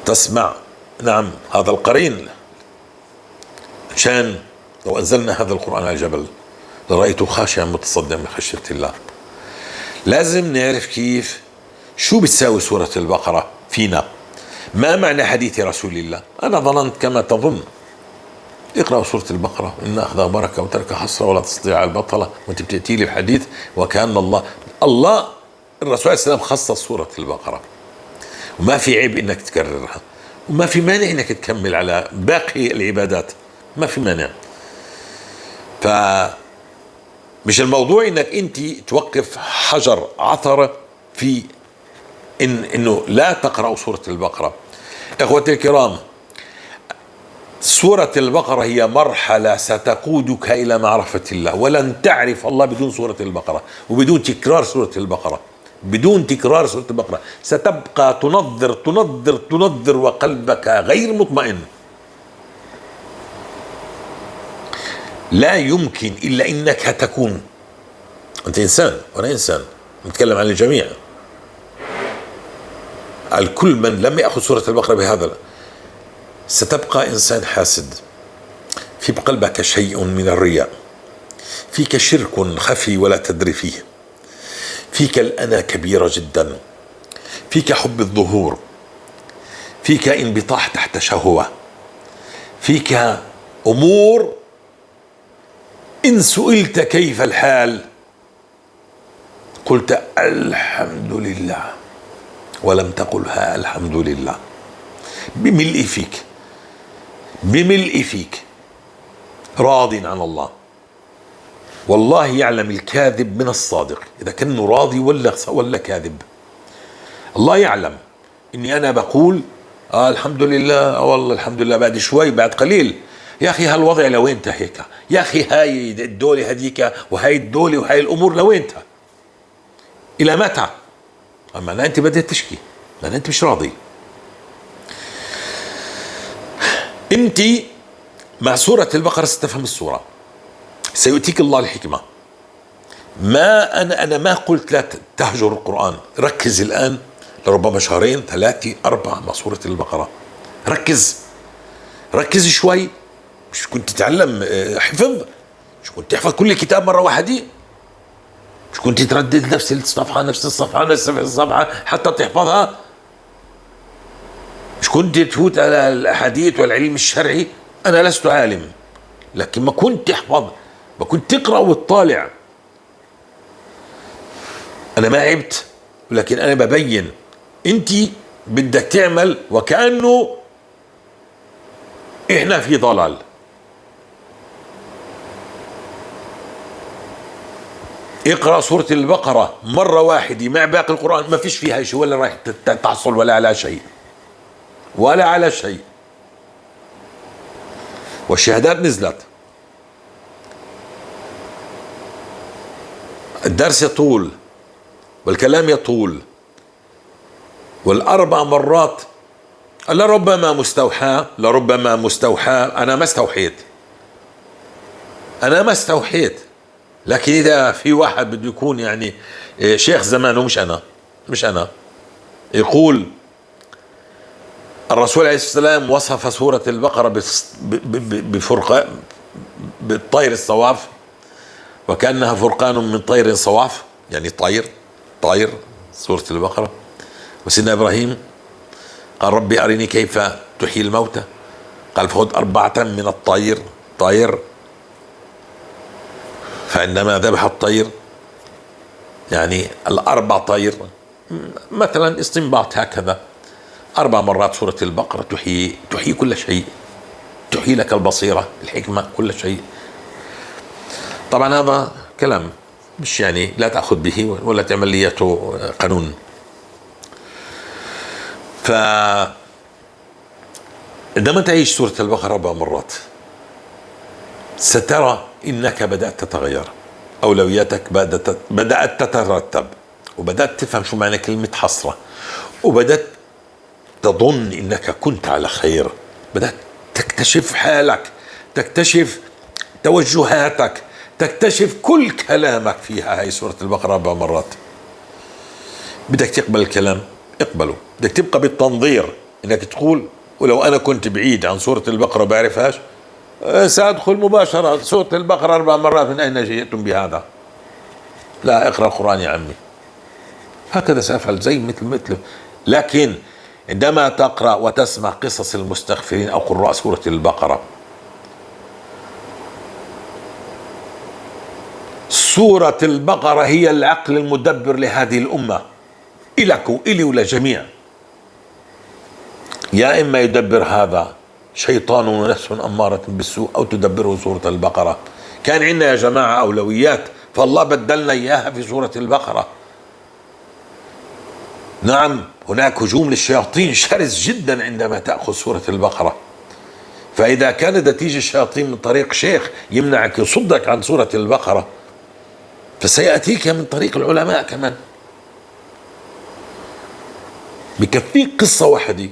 تسمع، نعم، هذا القرين، عشان لو أنزلنا هذا القرآن على الجبل لرأيته خاشعا متصدعا من خشية الله. لازم نعرف كيف، شو بتساوي سورة البقرة فينا، ما معنى حديث رسول الله. أنا ظننت كما تظن. اقرأ سورة البقرة، إن أخذها بركة وترك حسرة ولا تستطيع البطلة، وأنت بتأتي لي بحديث وكأن الله الرسول عليه السلام خصص سورة البقرة، وما في عيب إنك تكررها، وما في مانع إنك تكمل على باقي العبادات، ما في مانع. فمش الموضوع إنك أنت توقف حجر عثرة في إنه لا تقرأ سورة البقرة. إخوتي الكرام، سورة البقرة هي مرحلة ستقودك إلى معرفة الله، ولن تعرف الله بدون سورة البقرة وبدون تكرار سورة البقرة. بدون تكرار سورة البقرة ستبقى تنظر تنظر تنظر وقلبك غير مطمئن. لا يمكن إلا إنك تكون أنت إنسان وأنا إنسان، نتكلم عن الجميع. الكل من لم يأخذ سورة البقرة بهذا ستبقى إنسان حاسد، في بقلبك شيء من الرياء، فيك شرك خفي ولا تدري فيه، فيك الأنا كبيرة جدا، فيك حب الظهور، فيك انبطاح تحت شهوة، فيك أمور إن سئلت كيف الحال قلت الحمد لله ولم تقلها الحمد لله. بملء فيك، بملء فيك، راض عن الله. والله يعلم الكاذب من الصادق، إذا كان راضي ولا كاذب. الله يعلم إني أنا بقول الحمد لله، والله الحمد لله، بعد شوي بعد قليل يا أخي هالوضع لوين هيك، يا أخي هاي الدولة هديك وهاي الدولة وهاي الأمور لوين، إلى متى؟ أما لا، أنت بدأت تشكي لأن أنت مش راضي. أنت مع سورة البقرة ستفهم السورة، سيؤتيك الله الحكمة. ما أنا ما قلت لا تهجر القرآن، ركز الآن لربما شهرين 3 4 مع سورة البقرة، ركز ركز شوي. مش كنت تتعلم حفظ، مش كنت تحفظ كل الكتاب مرة واحدة، مش كنت تردد نفس الصفحة نفس الصفحة نفس الصفحة حتى تحفظها، مش كنت تفوت على الأحاديث والعلم الشرعي. أنا لست عالم، لكن ما كنت تحفظ، ما كنت تقرأ وتطالع. أنا ما عبت، ولكن أنا ببين. أنت بدك تعمل وكأنه إحنا في ضلال. اقرأ سورة البقرة مرة واحدة مع باقي القرآن، ما فيش فيها شيء، ولا راح تحصل ولا على شيء، ولا على شيء. والشهادات نزلت. الدرس يطول والكلام يطول، والأربع مرات لربما مستوحاة، لربما مستوحاة. أنا ما استوحيت، أنا ما استوحيت، لكن إذا في واحد بده يكون يعني شيخ زمانه، مش أنا، مش أنا، يقول الرسول عليه السلام وصف سورة البقرة بفرقان، بالطير الصواف، وكأنها فرقان من طير صواف، يعني طير، طير سورة البقرة. وسيدنا إبراهيم قال ربي أرني كيف تحيي الموتى، قال فخذ 4 من الطير، طير. فعندما ذبح الطير، يعني 4 طير مثلا، استنباط هكذا 4 مرات سورة البقرة تحيي، تحيي كل شيء، تحيي لك البصيرة، الحكمة، كل شيء. طبعا هذا كلام مش يعني لا تأخذ به ولا تعمل ليته قانون. ف عندما تعيش سورة البقرة 4 مرات سترى إنك بدأت تتغير، أولوياتك بدأت تترتب، وبدأت تفهم شو معنى كلمة حسرة، وبدأت تظن إنك كنت على خير، بدأت تكتشف حالك، تكتشف توجهاتك، تكتشف كل كلامك فيها. هاي سورة البقرة 4 مرات. بدك تقبل الكلام اقبله، بدك تبقى بالتنظير إنك تقول ولو أنا كنت بعيد عن سورة البقرة بعرفهاش سأدخل مباشرة سورة البقرة 4 مرات، من أين جئتم بهذا؟ لا، اقرأ القرآن يا عمي. هكذا سأفعل زي مثل. لكن عندما تقرأ وتسمع قصص المستغفرين أو قراء سورة البقرة، سورة البقرة هي العقل المدبر لهذه الأمة، إلك وإلي ولجميع. يا إما يدبر هذا شيطان ونفس أمارة بالسوء، أو تدبره سورة البقرة. كان عندنا يا جماعة أولويات، فالله بدلنا إياها في سورة البقرة. نعم هناك هجوم للشياطين شرس جدا عندما تأخذ سورة البقرة، فإذا كانت نتيجة الشياطين من طريق شيخ يمنعك يصدك عن سورة البقرة، فسيأتيك من طريق العلماء كمان. بكفيك قصة واحدة،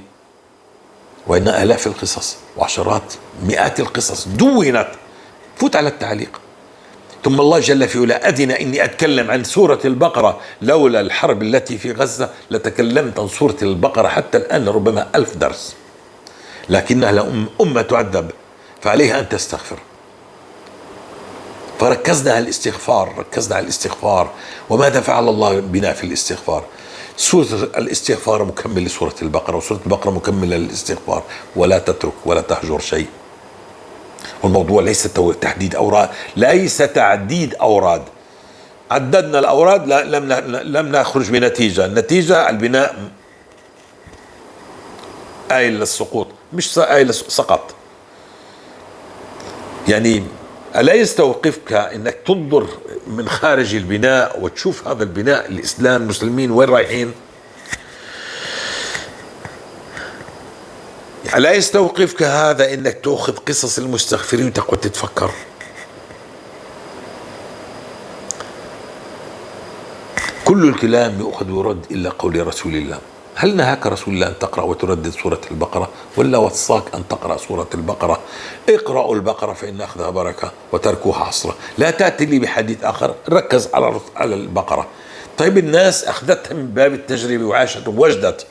وإن آلاف القصص وعشرات مئات القصص دونت. فوت على التعليق. ثم الله جل في علاه أذن إني أتكلم عن سورة البقرة، لولا الحرب التي في غزة لتكلمت عن سورة البقرة حتى الآن ربما 1000 درس، لكنها أمة تعذب فعليها أن تستغفر. فركزنا على الاستغفار، ركزنا على الاستغفار، وماذا فعل الله بنا في الاستغفار. سورة الاستغفار مكمل لسورة البقرة، وسورة البقرة مكملة للاستغفار، ولا تترك ولا تهجر شيء. والموضوع ليس تحديد أوراد، ليس تعديد أوراد. عددنا الأوراد لم نخرج بنتيجة، النتيجة البناء آيل للسقوط، مش آيل سقط. يعني ألا يستوقفك أنك تنظر من خارج البناء وتشوف هذا البناء الإسلام المسلمين وين رايحين؟ ألا يستوقفك هذا أنك تأخذ قصص المستغفرين وتقعد تتفكر؟ كل الكلام يؤخذ ويرد إلا قول رسول الله. هل نهاك رسول الله أن تقرأ وتردد سورة البقرة، ولا وصاك أن تقرأ سورة البقرة؟ اقرأوا البقرة فإن أخذها بركة وتركوها حسرة. لا تأتي لي بحديث آخر، ركز على البقرة. طيب الناس أخذتها من باب التجربة وعاشت ووجدت.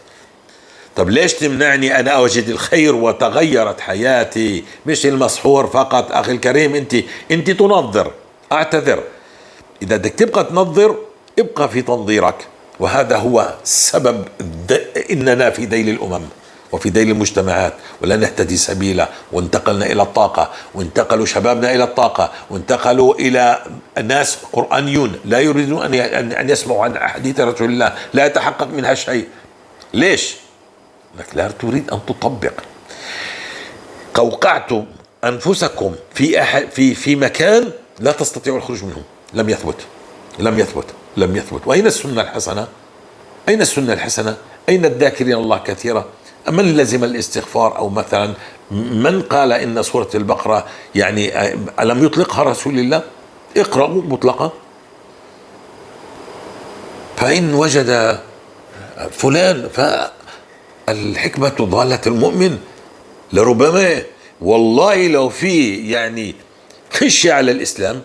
طب ليش تمنعني أنا أوجد الخير وتغيرت حياتي؟ مش المسحور فقط أخي الكريم، أنت تنظر. أعتذر، إذا بدك تبقى تنظر ابقى في تنظيرك، وهذا هو سبب إننا في ذيل الأمم وفي ذيل المجتمعات، ولا نهتدي سبيلا. وانتقلنا إلى الطاقة، وانتقلوا شبابنا إلى الطاقة، وانتقلوا إلى ناس قرآنيون لا يريدون أن يسمعوا عن أحاديث رسول الله، لا يتحقق منها شيء. ليش؟ لك لا تريد أن تطبق. قوقعتم أنفسكم في في مكان لا تستطيعوا الخروج منه. لم يثبت، لم يثبت، لم يثبت. وأين السنة الحسنة؟ أين السنة الحسنة؟ أين الذاكرين الله كثيرا؟ من لزم الاستغفار؟ أو مثلا من قال إن سورة البقرة يعني ألم يطلقها رسول الله؟ اقرأوا مطلقة. فإن وجد فلان، فالحكمة ضالة المؤمن. لربما والله لو في يعني خشية على الإسلام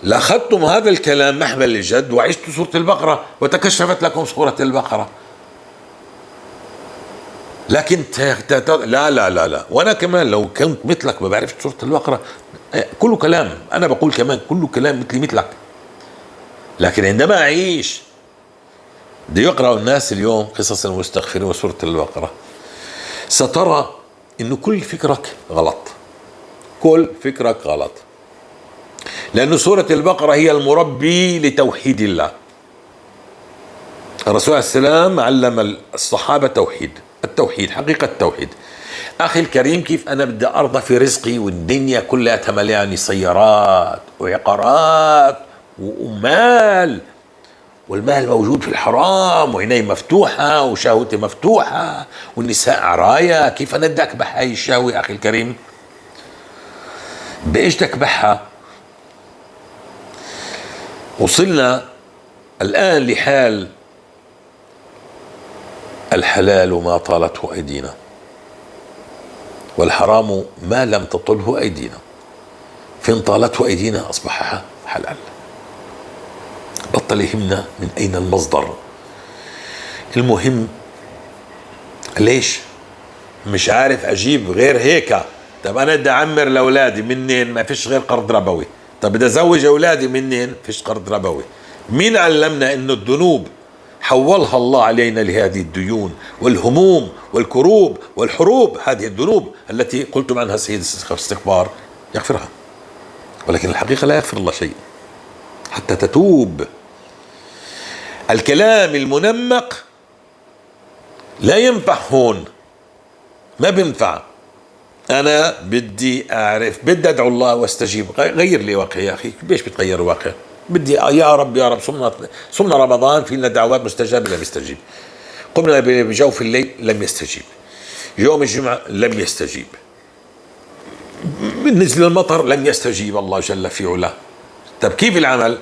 لأخذتم هذا الكلام محمل الجد وعشتوا سورة البقرة وتكشفت لكم سورة البقرة. لكن لا لا لا لا، وأنا كمان لو كنت مثلك ما بعرفش سورة البقرة، كله كلام، أنا بقول كمان كله كلام مثلي مثلك. لكن عندما أعيش، بده يقرأ الناس اليوم قصص المستغفرين وسورة البقرة، سترى إنه كل فكرك غلط، كل فكرك غلط. لأن سورة البقرة هي المربي لتوحيد الله. الرسول عليه السلام علم الصحابة توحيد التوحيد، حقيقة التوحيد. أخي الكريم، كيف أنا بدي أرضى في رزقي والدنيا كلها مليانة سيارات وعقارات ومال، والمال موجود في الحرام، وعيني مفتوحة وشهوتي مفتوحة والنساء عرايا، كيف أنا بدي أكبح هاي الشهوة أخي الكريم؟ بإيش تكبحها؟ وصلنا الآن لحال الحلال ما طالته أيدينا والحرام ما لم تطله أيدينا، فإن طالته أيدينا أصبح حلال. بطل يهمنا من أين المصدر. المهم ليش مش عارف أجيب غير هيك؟ طب أنا بدي أعمر لأولادي منين؟ ما فيش غير قرض ربوي. طب بدي أزوج أولادي منين؟ فيش قرض ربوي. مين علمنا إنه الذنوب حولها الله علينا لهذه الديون والهموم والكروب والحروب؟ هذه الذنوب التي قلتم عنها سيد الاستغفار يغفرها، ولكن الحقيقة لا يغفر الله شيء حتى تتوب. الكلام المنمق لا ينفع هون، ما بينفع. أنا بدي أعرف، بدي أدعو الله واستجيب. غير لي واقع يا أخي. ليش بتغير الواقع؟ بدي يا رب يا رب. صمنا رمضان في لنا دعوات مستجابة لم يستجيب، قمنا بجوف الليل لم يستجيب، يوم الجمعة لم يستجيب، نزل المطر لم يستجيب الله جل في علاه. طب كيف العمل؟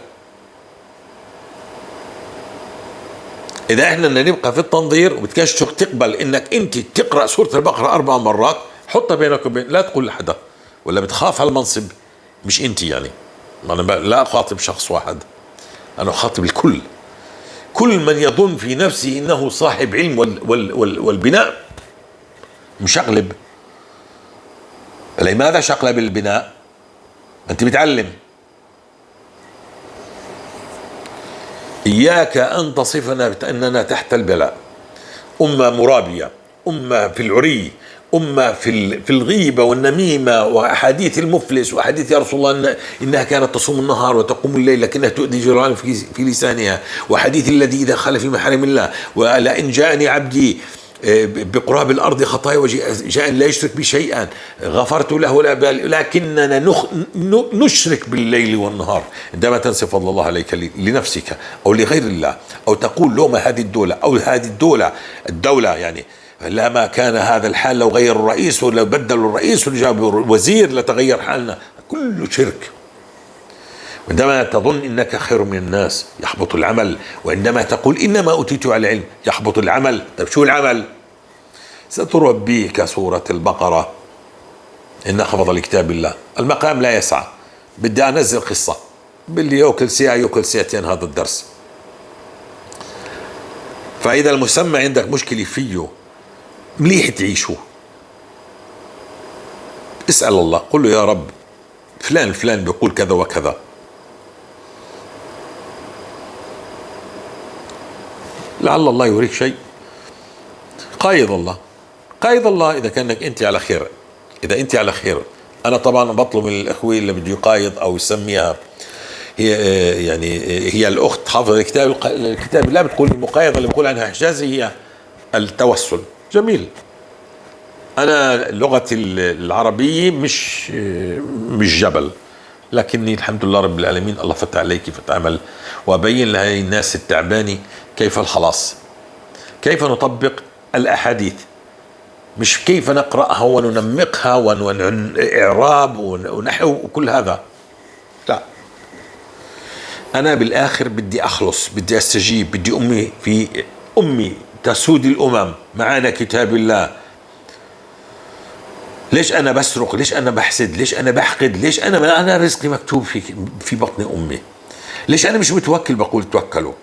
إذا إحنا بدنا نبقى في التنظير وبتكش تقبل إنك أنت تقرأ سورة البقرة 4 مرات، حطها بينك وبين، لا تقول لحدا، ولا بتخاف هالمنصب. مش أنت يعني، أنا لا أخاطب شخص واحد، أنا أخاطب الكل. كل من يظن في نفسه إنه صاحب علم والبناء مشقلب. لماذا شقلب البناء؟ أنت بتعلم. إياك أن تصفنا بأننا تحت البلاء، أمة مرابية، أمة في العري، أمة في الغيبة والنميمة وأحاديث المفلس وأحاديث يا رسول الله إنها كانت تصوم النهار وتقوم الليل لكنها تؤذي جيران في لسانها، وحديث الذي إذا خال في محارم الله، ولئن جاءني عبدي بقراب الأرض خطايا وجاء لا يشرك بي شيئا غفرت له لا بال. لكننا نشرك بالليل والنهار. عندما تنسب فضل الله عليك لنفسك أو لغير الله، أو تقول لوم هذه الدولة أو هذه الدولة يعني لما كان هذا الحال لو غيروا الرئيس ولو بدلوا الرئيس وجابوا الوزير لتغير حالنا، كله شرك. عندما تظن انك خير من الناس يحبط العمل، وعندما تقول انما اوتيت على العلم يحبط العمل. طيب شو العمل؟ ستربيك سورة البقرة، إن حفظ لكتاب الله. المقام لا يسعى. بدي أنزل قصة باللي يأكل ساعة يأكل ساعتين هذا الدرس. فإذا المسمى عندك مشكلة فيه مليح تعيشه، اسأل الله، قل له يا رب فلان فلان بيقول كذا وكذا، لعل الله يريك شيء. قايض الله، قايض الله إذا كانك أنت على خير، إذا أنت على خير. أنا طبعا بطلب من الأخوة اللي بده يقايض أو يسميها هي، يعني هي الأخت حافظ الكتاب، الكتاب لا بتقول المقايضة اللي بقول عنها حجازي هي التوسل. جميل. أنا لغتي العربية مش جبل، لكني الحمد لله رب العالمين الله فتح علي كيف أتعامل وأبين لهي الناس التعبانة كيف الخلاص، كيف نطبق الأحاديث، مش كيف نقرأها وننمقها ونعراب ونحو وكل هذا. لا، أنا بالآخر بدي أخلص، بدي أستجيب، بدي أمي في أمي تسود الأمم معانا كتاب الله. ليش أنا بسرق؟ ليش أنا بحسد؟ ليش أنا بحقد؟ ليش أنا ما أنا رزقي مكتوب في بطن أمي؟ ليش أنا مش متوكل؟ بقول توكلوا،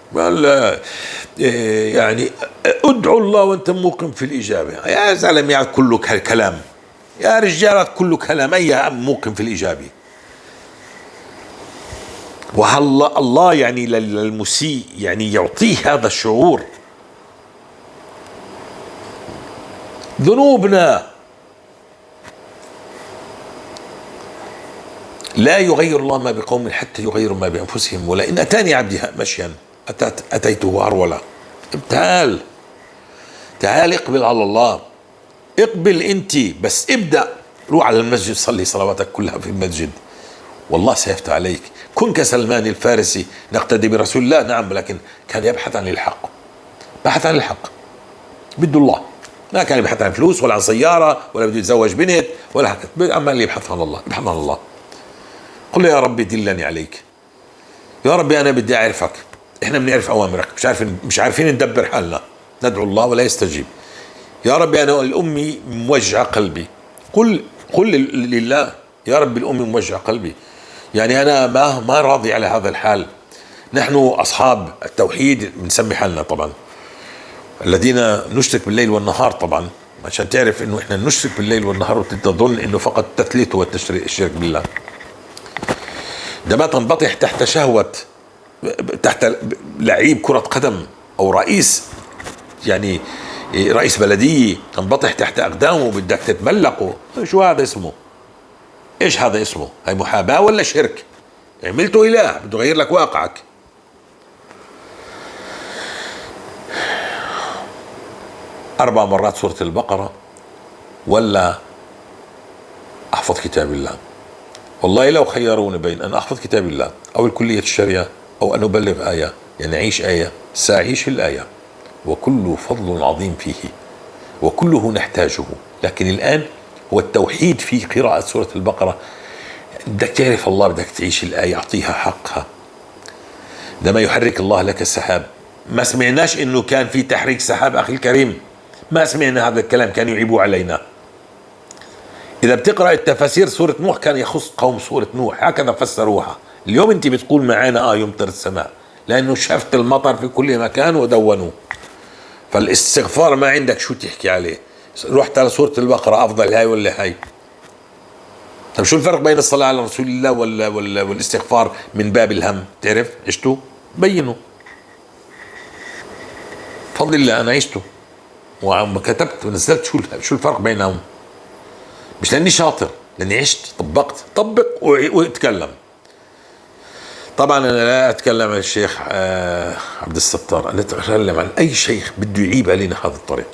يعني ادعوا الله وأنت موقن في الإجابة. يا زلمة يعني كله كلام، يا رجالات كله كلام، أي موقن في الإجابة؟ وهل الله يعني للمسيء يعني يعطيه هذا الشعور؟ ذنوبنا لا يغير الله ما بقوم حتى يغيروا ما بأنفسهم، ولئن أتاني عبدي مشيا أتيته هرولا. تعال تعال، اقبل على الله، اقبل انت بس، ابدأ، روح على المسجد، صلي صلواتك كلها في المسجد، والله سيفتح عليك. كن كسلمان الفارسي، نقتدي برسول الله، نعم، لكن كان يبحث عن الحق، بحث عن الحق، بده الله، ما كان يبحث عن فلوس ولا عن سيارة ولا بده يتزوج بنت ولا حكت، عمال يبحث عن الله، يبحث عن الله. قل له يا ربي دلني عليك، يا ربي أنا بدي أعرفك، إحنا بنعرف أوامرك، مش عارفين ندبر حالنا، ندعو الله ولا يستجيب. يا ربي أنا الأمي موجعة قلبي، قل لله يا ربي الأمي موجعة قلبي، يعني أنا ما راضي على هذا الحال. نحن أصحاب التوحيد بنسمي حالنا طبعا، الذين نشرك بالليل والنهار طبعا، عشان تعرف إنه إحنا نشرك بالليل والنهار وتظن إنه فقط التثليث هو الشرك بالله. عندما تنبطح تحت شهوة، تحت لعيب كرة قدم أو رئيس، يعني رئيس بلدية، تنبطح تحت أقدامه بدك تتملقه، شو هذا اسمه؟ إيش هذا اسمه؟ هاي محاباة ولا شرك؟ عملته إله بده يغير لك واقعك. 4 مرات سورة البقرة ولا أحفظ كتاب الله؟ والله لو خيروني بين أن أحفظ كتاب الله أو الكلية الشريعة أو أن أبلغ آية، يعني أعيش آية، سأعيش الآية، وكل فضل عظيم فيه وكله نحتاجه. لكن الآن هو التوحيد في قراءة سورة البقرة. بدك تعرف الله، بدك تعيش الآية، أعطيها حقها. عندما يحرك الله لك السحاب، ما سمعناش إنه كان في تحريك سحاب أخي الكريم، ما سمعنا هذا الكلام، كانوا يعيبوا علينا. إذا بتقرأ التفاسير سورة نوح كان يخص قوم سورة نوح، هكذا فسروها. اليوم أنت بتقول معانا يمطر السماء، لأنه شفت المطر في كل مكان ودونوه. فالاستغفار ما عندك شو تحكي عليه. رحت على سورة البقرة، أفضل هاي ولا هاي؟ طب شو الفرق بين الصلاة على رسول الله ولا والاستغفار من باب الهم؟ تعرف عشتوا؟ بينوا. بفضل الله أنا عشته وعم كتبت ونزلت شو الفرق بينهم. مش لأني شاطر، لأني عشت، طبقت، طبق واتكلم. طبعا أنا لا أتكلم عن الشيخ عبد الستار، أنا أتكلم عن أي شيخ بده يعيب علينا هذا الطريق،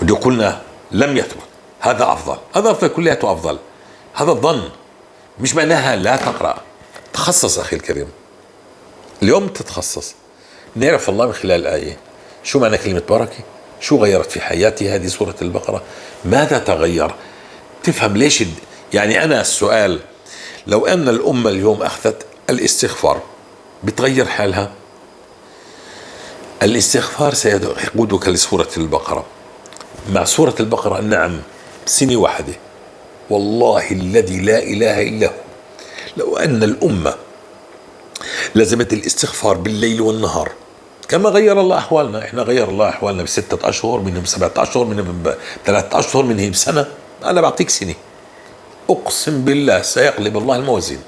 بده يقولنا لم يثبت، هذا أفضل، هذا أفضل، كلياته أفضل. هذا الظن مش معناها لا تقرأ، تخصص أخي الكريم. اليوم تتخصص، نعرف الله من خلال الآية. شو معنى كلمة بركة؟ شو غيرت في حياتي هذه سورة البقرة؟ ماذا تغير؟ تفهم ليش يعني أنا السؤال لو أن الأمة اليوم أخذت الاستغفار بتغير حالها. الاستغفار سيقودك لسورة البقرة. مع سورة البقرة نعم سنة واحدة، والله الذي لا إله إلا هو، لو أن الأمة لزمت الاستغفار بالليل والنهار كما غير الله أحوالنا. إحنا غير الله أحوالنا ب6 أشهر، منهم 7 أشهر، منهم 3 أشهر، منهم سنة. أنا بعطيك سنة، أقسم بالله سيقلب الله الموازين.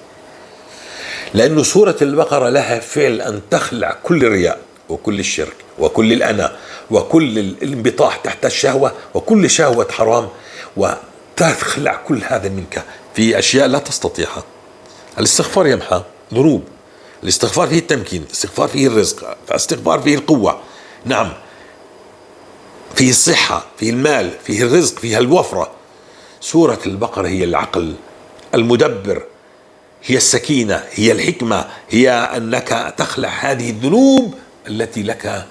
لأن سورة البقرة لها فعل أن تخلع كل الرياء وكل الشرك وكل الأنا وكل الانبطاح تحت الشهوة وكل شهوة حرام، وتخلع كل هذا منك في أشياء لا تستطيعها. الاستغفار يمحى ذنوب، الاستغفار فيه التمكين، الاستغفار فيه الرزق، الاستغفار فيه القوة، نعم فيه الصحة، فيه المال، فيه الرزق، فيها الوفرة. سورة البقرة هي العقل المدبر، هي السكينة، هي الحكمة، هي أنك تخلع هذه الذنوب التي لك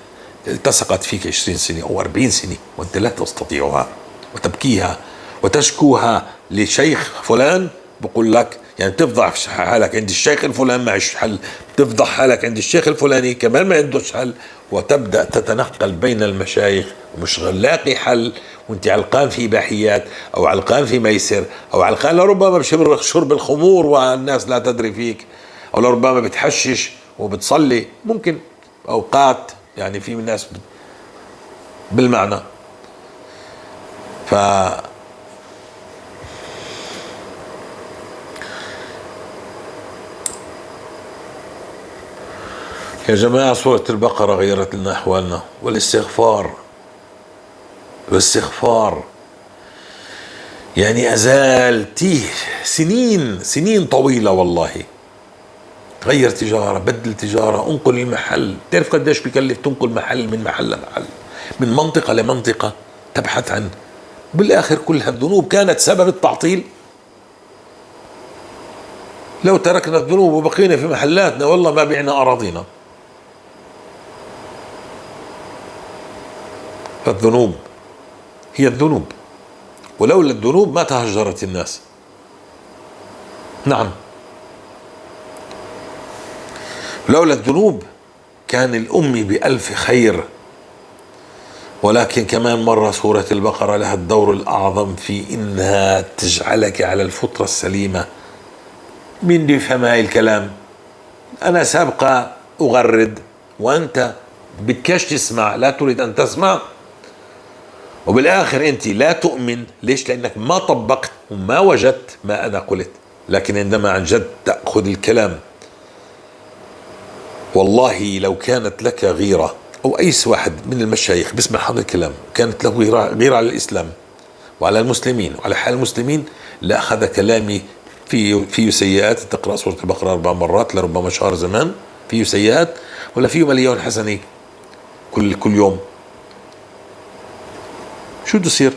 التصقت فيك 20 سنة أو 40 سنة وأنت لا تستطيعها، وتبكيها وتشكوها لشيخ فلان بقول لك، يعني تفضح حالك عند الشيخ الفلان معش حل، تفضح حالك عند الشيخ الفلاني كمان ما عندوش حل، وتبدأ تتنقل بين المشايخ ومش لاقي حل، وانت علقان في إباحيات أو علقان في ميسر أو علقان لربما بشرب الخمور والناس لا تدري فيك، أو لربما بتحشش وبتصلي، ممكن أوقات يعني في ناس بالمعنى. ف يا جماعة سورة البقرة غيرت لنا أحوالنا، والاستغفار، والاستغفار يعني أزال تيه سنين، سنين طويلة والله. غير تجارة، بدل تجارة، انقل المحل. تعرف قديش بكلف تنقل محل من محل لمحل، من منطقة لمنطقة، تبحث عن، بالآخر كل هالذنوب كانت سبب التعطيل. لو تركنا الذنوب وبقينا في محلاتنا والله ما بعنا أراضينا. فالذنوب هي الذنوب، ولولا الذنوب ما تهجرت الناس. نعم، لولا الذنوب كان الأم بألف خير. ولكن كمان مرة سورة البقرة لها الدور الأعظم في إنها تجعلك على الفطرة السليمة. مين بيفهم هاي الكلام؟ أنا سابقة أغرد وأنت بدكش تسمع، لا تريد أن تسمع، وبالآخر أنت لا تؤمن. ليش؟ لأنك ما طبقت وما وجدت ما أنا قلت. لكن عندما عن جد تأخذ الكلام، والله لو كانت لك غيرة، أو أي واحد من المشايخ بيسمع هذا الكلام كانت له غيرة على الإسلام وعلى المسلمين وعلى حال المسلمين، لأخذ كلامي فيه سيئات. تقرأ سورة البقرة 4 مرات لربما شهر زمان، فيه سيئات ولا فيه مليون حسنة كل يوم. شو بده يصير؟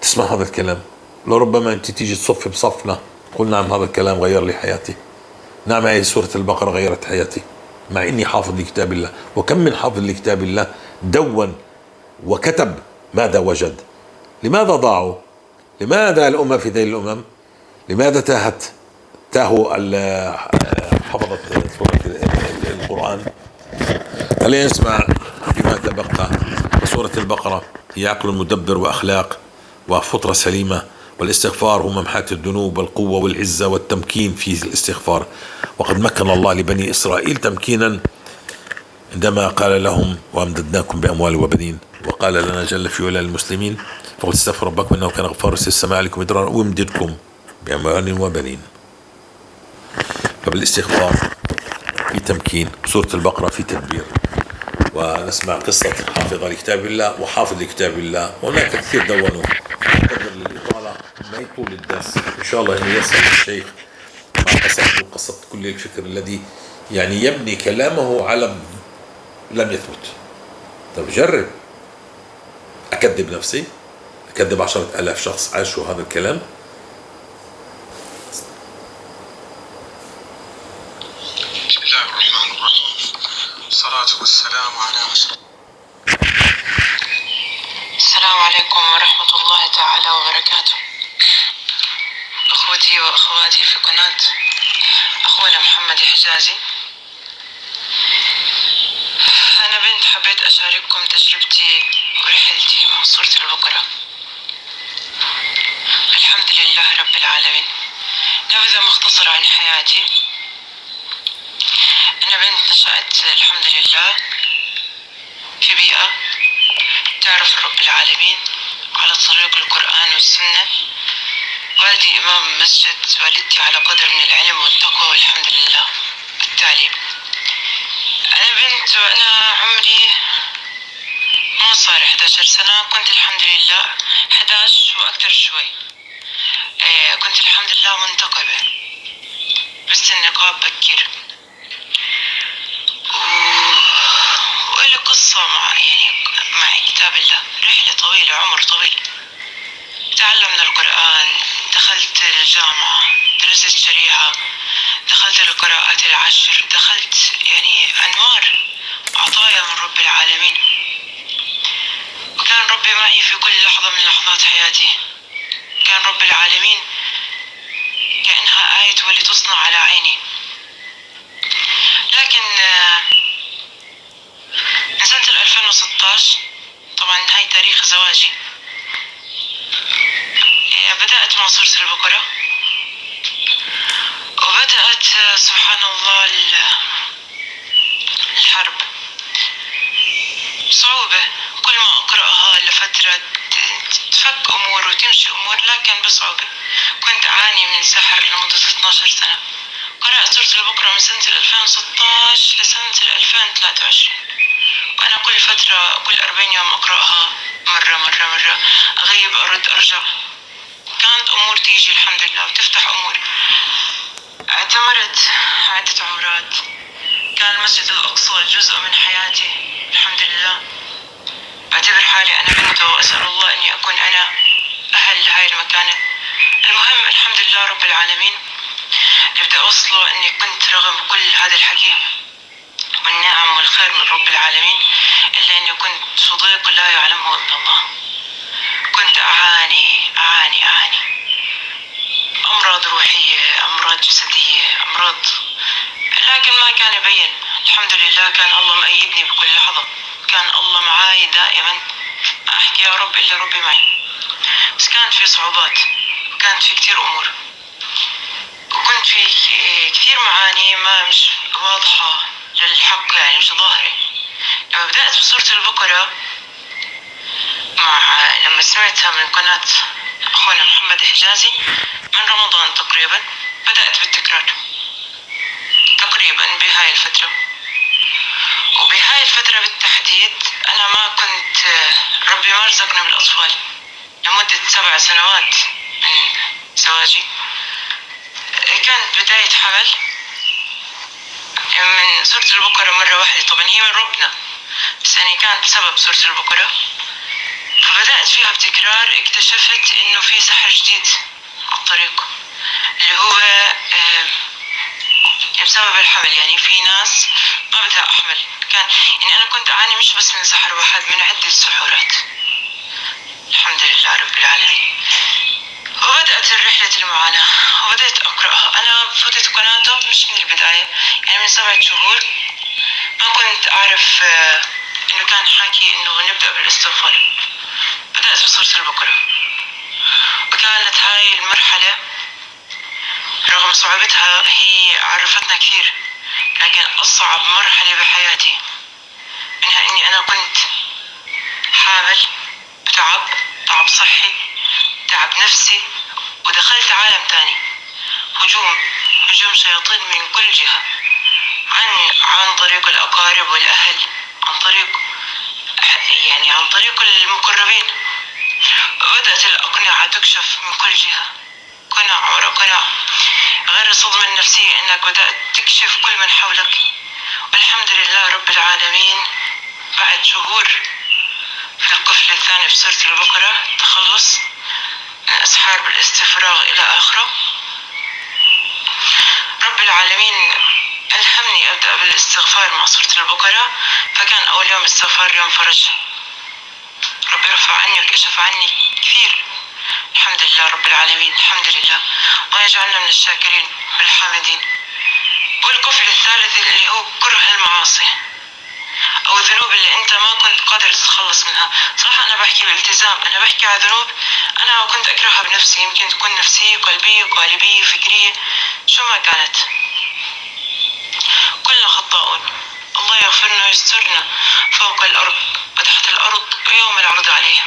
تسمع هذا الكلام، لربما أنت تيجي تصف بصفنا تقول نعم هذا الكلام غير لي حياتي، نعم هاي سورة البقرة غيرت حياتي، مع إني حافظ لكتاب الله. وكم من حافظ لكتاب الله دون وكتب ماذا وجد؟ لماذا ضاعوا؟ لماذا الأمة في ذيل الأمم؟ لماذا تاهت؟ تاهوا حفظت سورة القرآن. خلينا نسمع بما تبقى. سورة البقرة هي عقل مدبر وأخلاق وفطرة سليمة، والاستغفار هو ممحاة الذنوب والقوة والعزة والتمكين في الاستغفار. وقد مكن الله لبني إسرائيل تمكينا عندما قال لهم وأمددناكم بأموال وبنين، وقال لنا جل في علا للمسلمين فقل استغفروا ربكم إنه كان غفارا يرسل السماء عليكم مدرارا ويمددكم بأموال وبنين. فبالاستغفار في تمكين، سورة البقرة في تدبير. ونسمع قصة حافظ لكتاب الله وحافظ لكتاب الله، وهناك كثير دونوا. قدر للإطالة ما يطول الدرس، إن شاء الله إنه يصل الشيخ ما قصدته، قصدت كل الفكر الذي يعني يبني كلامه على لم يثبت. طب جرب، أكذب نفسي، أكذب 10,000 شخص عاشوا هذا الكلام. بسم الله الرحمن الرحيم، والصلاة والسلام على أشرف. السلام عليكم ورحمة الله تعالى وبركاته. أخوتي وأخواتي في قناة أخونا محمد حجازي. أنا بنت حبيت أشارككم تجربتي ورحلتي مع سورة البقرة. الحمد لله رب العالمين. نبذة مختصرة عن حياتي. أنا بنت نشأت الحمد لله في بيئة تعرف رب العالمين على طريق القرآن والسنة. والدي إمام مسجد، والدتي على قدر من العلم والتقوى والحمد لله والتعليم. أنا بنت وأنا عمري ما صار 11 سنة، كنت الحمد لله 11 وأكثر شوي. كنت الحمد لله منتقبة، بس النقاب بكير. وإلي قصة مع كتاب الله، رحلة طويلة، عمر طويل. تعلمنا القرآن، دخلت الجامعة، درست شريعة، دخلت القراءات العشر، دخلت يعني أنوار عطايا من رب العالمين. وكان ربي معي في كل لحظة من لحظات حياتي. كان رب العالمين كأنها آية ولتصنع على عيني. لكن من سنة 2016، طبعا هاي تاريخ زواجي، بدأت مع سورة البقرة، وبدأت سبحان الله الحرب بصعوبة. كل ما أقرأها لفترة تفك أمور وتمشي أمور، لكن بصعوبة. كنت أعاني من سحر لمدة 12 سنة. قرأت سورة البقرة من سنة 2016 لسنة 2023، وأنا كل فترة كل 40 يوم أقرأها مرة مرة مرة، أغيب أرد أرجع. كانت أمور تيجي الحمد لله وتفتح أمور. اعتمرت عدة عمرات، كان المسجد الأقصى جزء من حياتي الحمد لله. بعتبر حالي أنا بنته، وأسأل الله أني أكون أنا أهل لهاي المكانة. المهم الحمد لله رب العالمين. اللي بدي أوصله أني كنت رغم كل هذا الحكي والنعم والخير من رب العالمين، إلا أني كنت في ضيق لا يعلمه إلا الله. كنت أعاني أعاني أعاني، أمراض روحية، أمراض جسدية، أمراض، لكن ما كان يبين. الحمد لله كان الله مأيدني بكل لحظة، كان الله معاي دائما. ما أحكي يا رب إلا ربي معي. بس كانت في صعوبات، وكانت في كتير أمور، وكنت في كثير معاني ما مش واضحة للحق، يعني مش ظاهرة. لما بدأت بسورة البقرة، مع لما سمعتها من قناة أخونا محمد حجازي من رمضان تقريبا، بدأت بالتكرار تقريبا بهاي الفترة. وبهاي الفترة بالتحديد أنا ما كنت، ربي ما رزقني بالأطفال لمدة 7 سنوات من زواجي. كانت بداية حمل من سورة البقرة مرة واحدة، طبعا هي من ربنا، بس يعني كانت بسبب سورة البقرة. فبدأت فيها بتكرار. اكتشفت إنه في سحر جديد على الطريق، اللي هو بسبب الحمل. يعني في ناس ما بدها أحمل. كان يعني أنا كنت أعاني مش بس من سحر واحد، من عدة سحورات. الحمد لله رب العالمين. وبدأت رحلة المعاناة وبدأت أقرأها. أنا فتت قناته مش من البداية، يعني من 7 شهور. ما كنت أعرف إنه كان حاكي إنه نبدأ بالاستغفار. بدأت بسورة البقرة، وكانت هاي المرحلة رغم صعوبتها هي عرفتنا كثير، لكن أصعب مرحلة بحياتي منها إني أنا كنت حامل بتعب، تعب صحي، تعب نفسي، ودخلت عالم تاني، هجوم شياطين من كل جهة، عن طريق الأقارب والأهل، عن طريق المقربين. وبدأت الأقنعة تكشف من كل جهة، قناع ورا قناع، غير الصدمة النفسية إنك بدأت تكشف كل من حولك. والحمد لله رب العالمين بعد شهور في القفل الثاني في سورة البقرة، تخلص من أسحار بالاستفراغ إلى آخره. رب العالمين ألهمني أبدأ بالاستغفار مع سورة البقرة، فكان أول يوم استغفار يوم فرج. ربي رفع عني وكشف عني كثير. الحمد لله رب العالمين، الحمد لله، الله يجعلنا من الشاكرين والحامدين. والقفل الثالث اللي هو كره المعاصي أو الذنوب اللي أنت ما كنت قادر تتخلص منها. صراحة أنا بحكي بالتزام، أنا بحكي على ذنوب أنا كنت أكرهها بنفسي، يمكن تكون نفسية، قلبية، قالبية، فكرية، شو ما كانت. كلنا خطاؤون، الله يغفرنا ويسترنا فوق الأرض وتحت الأرض ويوم العرض عليه.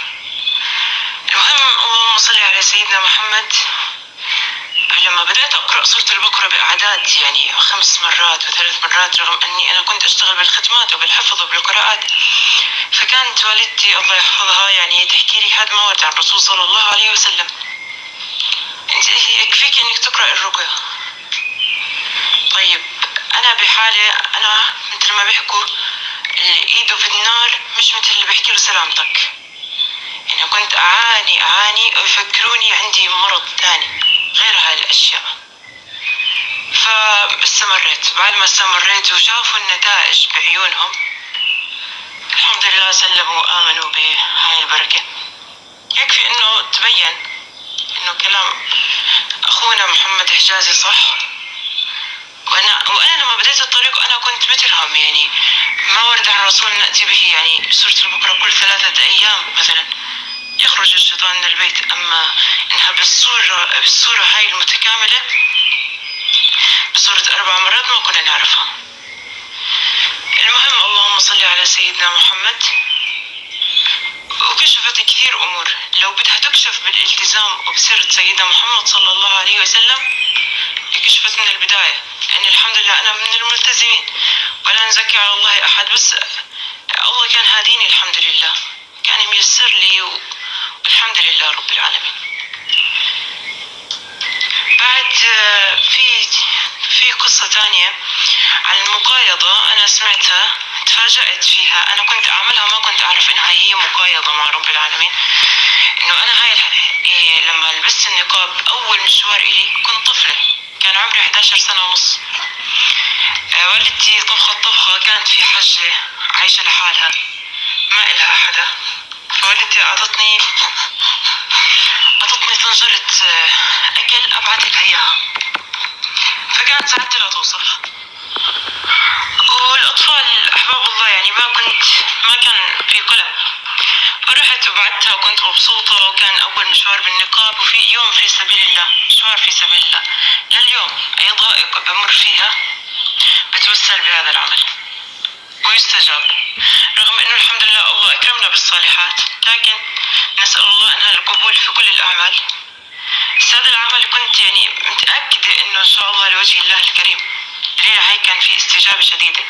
المهم اللهم صل على سيدنا محمد. لما بدأت أقرأ سورة البقرة بأعداد، يعني 5 مرات و3 مرات، رغم أني أنا كنت أشتغل بالختمات وبالحفظ وبالقراءات، فكانت والدتي الله يحفظها يعني تحكي لي هذا ما ورد عن الرسول صلى الله عليه وسلم، أنت يكفيك أنك تقرأ الرقية. طيب أنا بحالة، أنا مثل ما بيحكوا اللي إيده في النار مش مثل اللي بيحكي له سلامتك، يعني كنت أعاني ويفكروني عندي مرض ثاني غير هاي الأشياء. فاستمريت، بعد ما استمريت وشافوا النتائج بعيونهم الحمد لله سلموا وآمنوا بهاي البركة. يكفي إنه تبين إنه كلام أخونا محمد حجازي صح. وأنا لما بديت الطريق أنا كنت مثلهم، يعني ما ورد عن الرسول نأتي به، يعني سورة البقرة كل 3 أيام مثلا يخرج الشيطان من البيت، أما إنها بالصورة هاي المتكاملة بصورة 4 مرات ما كنا نعرفها. المهم اللهم صل على سيدنا محمد. وكشفت كثير أمور لو بدها تكشف بالالتزام وبسيرة سيدنا محمد صلى الله عليه وسلم كشفت من البداية، لأن الحمد لله أنا من الملتزمين ولا نزكي على الله أحد، بس الله كان هاديني الحمد لله، كان ميسر لي والحمد لله رب العالمين. بعد في قصة تانية عن المقايضة أنا سمعتها تفاجأت فيها، أنا كنت أعملها وما كنت أعرف إنها هي مقايضة مع رب العالمين. إنه أنا هاي لما لبست النقاب أول مشوار إلي كنت طفلة، كان عمري 11 سنة ونص. والدتي طبخت طبخة، كانت في حجة عايشة لحالها ما إلها حدا، فوالدتي أعطتني طنجرة أكل أبعت لها إياها، فكانت سعادتي لا توصف. والأطفال أحباب الله، يعني ما كان في قلق، فرحت وبعتها وكنت مبسوطة، وكان أول مشوار بالنقاب، وفي يوم في سبيل الله، مشوار في سبيل الله. لليوم أي ضائقة بمر فيها بتوسل بهذا العمل ويستجاب، رغم أنه الحمد لله الله أكرمنا بالصالحات، لكن نسأل الله أنها القبول في كل الأعمال. بس هذا العمل كنت يعني متأكدة أنه إن شاء الله لوجه الله الكريم، دليل هاي كان في استجابة شديدة.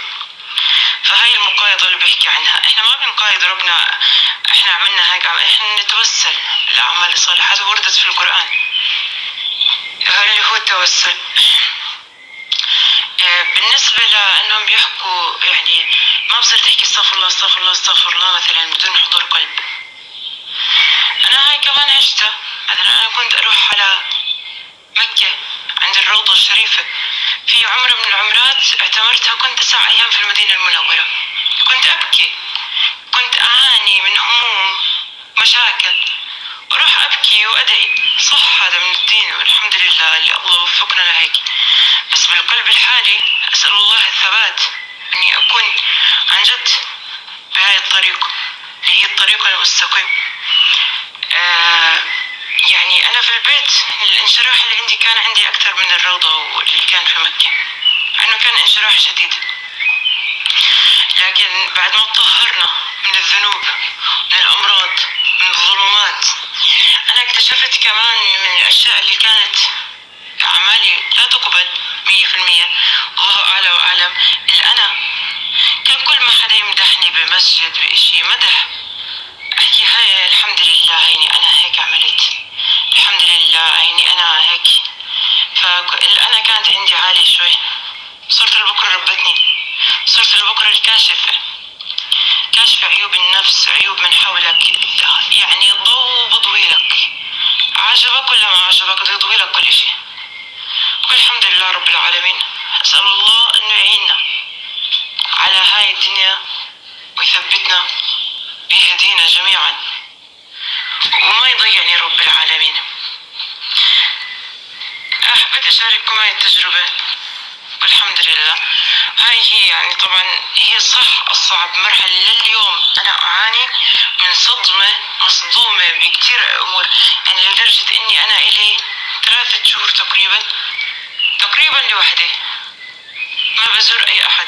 فهاي المقايضة اللي بحكي عنها، إحنا ما بنقايض ربنا، إحنا عملنا هيك، إحنا نتوسل بالأعمال الصالحات، وردت في القرآن اللي هو التوسل. بالنسبة لأنهم بيحكوا يعني ما بصير تحكي استغفر الله استغفر الله استغفر الله مثلا بدون حضور قلب. أنا هاي كمان عشتها، مثلا أنا كنت أروح على مكة عند الروضة الشريفة في عمرة من العمرات اعتمرتها، كنت 9 أيام في المدينة المنورة، كنت أبكي، كنت أعاني من هموم مشاكل، وأروح أبكي وأدعي. صح هذا من الدين والحمد لله اللي الله وفقنا لهيك، بس بالقلب الحالي أسأل الله الثبات أني أكون عن جد بهاي الطريقة اللي هي الطريقة المستقيم. يعني أنا في البيت الانشراح اللي عندي كان عندي أكثر من الروضة واللي كان في مكة، مع أنه كان انشراح شديد، لكن بعد ما تطهرنا من الذنوب من الأمراض من الظلمات، أنا اكتشفت كمان من الأشياء اللي كانت أعمالي لا تقبل 100%، الله أعلى وأعلم، اللي أنا كان كل ما حدا يمدحني بمسجد بإشي مدح أحكي هاي الحمد لله يعني أنا هيك عملت، الحمد لله يعني أنا هيك. فالأنا كانت عندي عالية شوي. سورة البقرة ربتني، سورة البقرة الكاشفة، كاشفة عيوب النفس، عيوب من حولك، يعني ضوء بضوي لك، عجبك ولا ما عجبك يضوي لك كل شيء. والحمد لله رب العالمين. أسأل الله أنه يعيننا على هاي الدنيا ويثبتنا ويهدينا جميعا وما يضيعني رب العالمين. يعني طبعا هي صح أصعب مرحلة لليوم. أنا أعاني من صدمة، مصدومة بكثير أمور، يعني لدرجة إني أنا إلي 3 شهور تقريبا لوحدي، ما بزور أي أحد.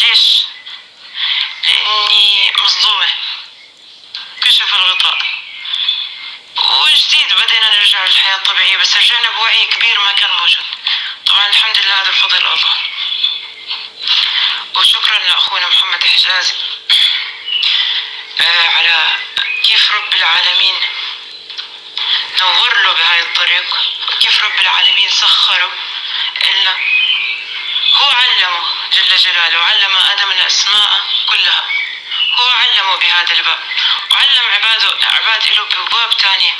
ليش؟ لأني مصدومة، كشف الغطاء وجديد بدينا نرجع للحياة الطبيعية، بس رجعنا بوعي كبير ما كان موجود. طبعا الحمد لله هذا بفضل الله، وشكرا لأخونا محمد حجازي على كيف رب العالمين نور له بهاي الطريق، وكيف رب العالمين سخره إلا هو علمه جل جلاله، علم آدم الأسماء كلها، هو علمه بهذا الباب، وعلم عباد له بأبواب تانية.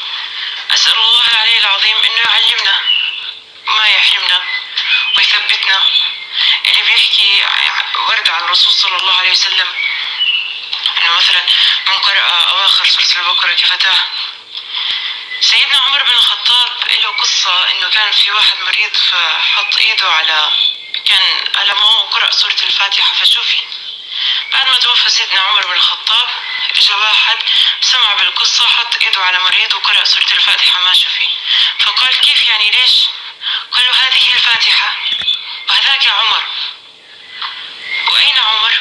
أسأل الله العلي العظيم إنه يعلمنا وما يحرمنا ويثبتنا. اللي بيحكي ورد عن الرسول صلى الله عليه وسلم إنه مثلا من قرأ أواخر سورة البقرة كفتاه. سيدنا عمر بن الخطاب له قصة إنه كان في واحد مريض فحط إيده على كان ألمه وقرأ سورة الفاتحة فشفي. بعد ما توفى سيدنا عمر بن الخطاب إجا واحد سمع بالقصة، حط إيده على مريض وقرأ سورة الفاتحة ما شفي. فقال كيف يعني ليش؟ قال له هذه الفاتحة وهذاك عمر. وأين عمر؟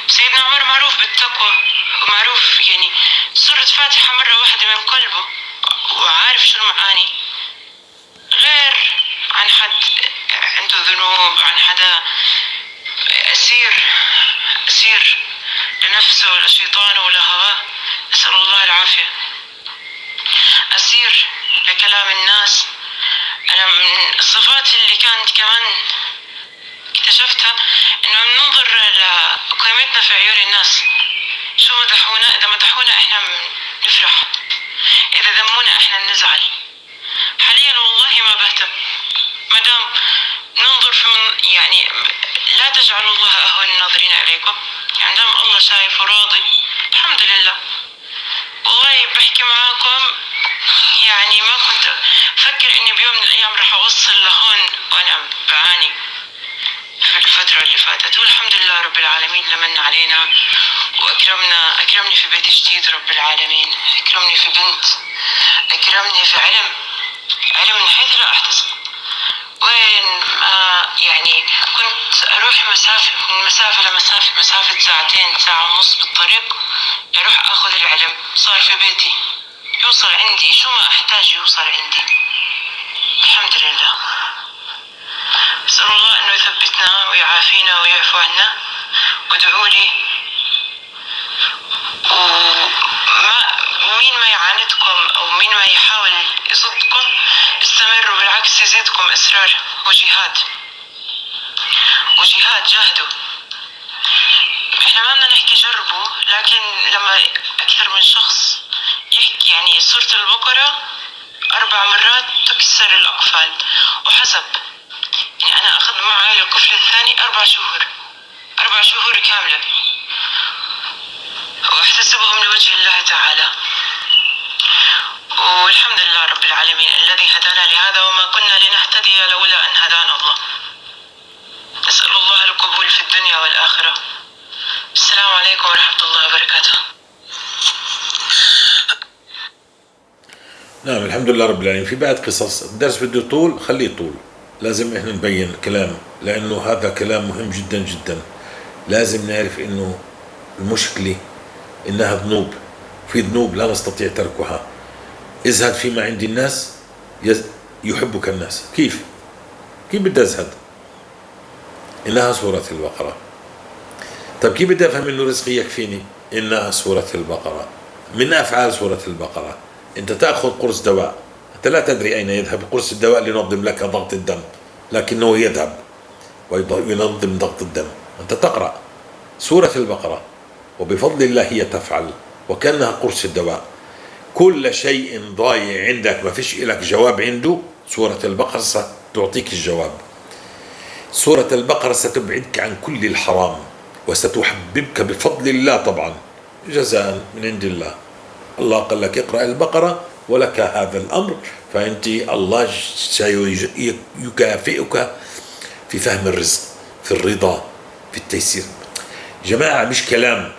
سيدنا عمر معروف بالتقوى ومعروف يعني سورة فاتحة مرة واحدة من قلبه وعارف شو المعاني، غير عن حد عنده ذنوب، عن حدا أسير لنفسه ولشيطانه ولهواه، نسأل الله العافية، أسير لكلام الناس. أنا من الصفات اللي كانت كمان اكتشفتها إنه ننظر لقيمتنا في عيون الناس، شو مدحونا، إذا مدحونا إحنا نفرح، إذا ذمونا إحنا نزعل. حاليا والله ما بهتم، ما دام ننظر في من يعني لا تجعلوا الله أهون الناظرين إليكم، يعني دام الله شايف وراضي الحمد لله. والله بحكي معاكم يعني ما كنت أفكر إني بيوم من الأيام رح أوصل لهون وأنا بعاني في الفترة اللي فاتت، والحمد لله رب العالمين لمن علينا وأكرمنا، أكرمني في بيت جديد رب العالمين، أكرمني في بنت، أكرمني في علم، علم من حيث لا أحتسب. وين ما يعني كنت أروح مسافة من مسافة لمسافة، مسافة ساعتين ساعة ونص بالطريق أروح أخذ العلم، صار في بيتي، يوصل عندي شو ما أحتاج يوصل عندي، الحمد لله. أسأل الله أنه يثبتنا ويعافينا ويعفو عنا، وادعوا لي. وما مين ما يعاندكم أو مين ما يحاول يصدكم استمروا، بالعكس يزيدكم إصرار وجهاد، وجهاد جاهدوا. إحنا ما بدنا نحكي جربوا، لكن لما أكثر من شخص يحكي يعني سورة البقرة 4 مرات تكسر الأقفال، وحسب يعني أنا أخذ معي القفل الثاني 4 شهور، 4 شهور كاملة، وأحتسبهم لوجه الله تعالى. والحمد لله رب العالمين الذي هدانا لهذا وما كنا لنهتدي لولا أن هدانا الله. نسأل الله القبول في الدنيا والآخرة. السلام عليكم ورحمة الله وبركاته. نعم الحمد لله رب العالمين. في بعد قصص الدرس بده طول، خليه طول، لازم احنا نبين كلام لأنه هذا كلام مهم جدا جدا. لازم نعرف إنه المشكلة إنها ذنوب، في ذنوب لا نستطيع تركها. ازهد فيما عند الناس يحبك الناس. كيف؟ كيف بدي أزهد؟ إنها سورة البقرة. طيب كيف بدي أفهم إنه رزقي يكفيني؟ إنها سورة البقرة. من أفعال سورة البقرة أنت تأخذ قرص دواء، أنت لا تدري أين يذهب قرص الدواء لينظم لك ضغط الدم، لكنه يذهب وينظم ضغط الدم. أنت تقرأ سورة البقرة وبفضل الله هي تفعل وكأنها قرص الدواء. كل شيء ضايع عندك ما فيش إلك جواب عنده، سورة البقرة ستعطيك الجواب. سورة البقرة ستبعدك عن كل الحرام وستحببك بفضل الله، طبعا جزاء من عند الله. الله قال لك اقرأ البقرة ولك هذا الأمر، فأنت الله سيكافئك في فهم الرزق. في الرضا، في التيسير. جماعة مش كلام،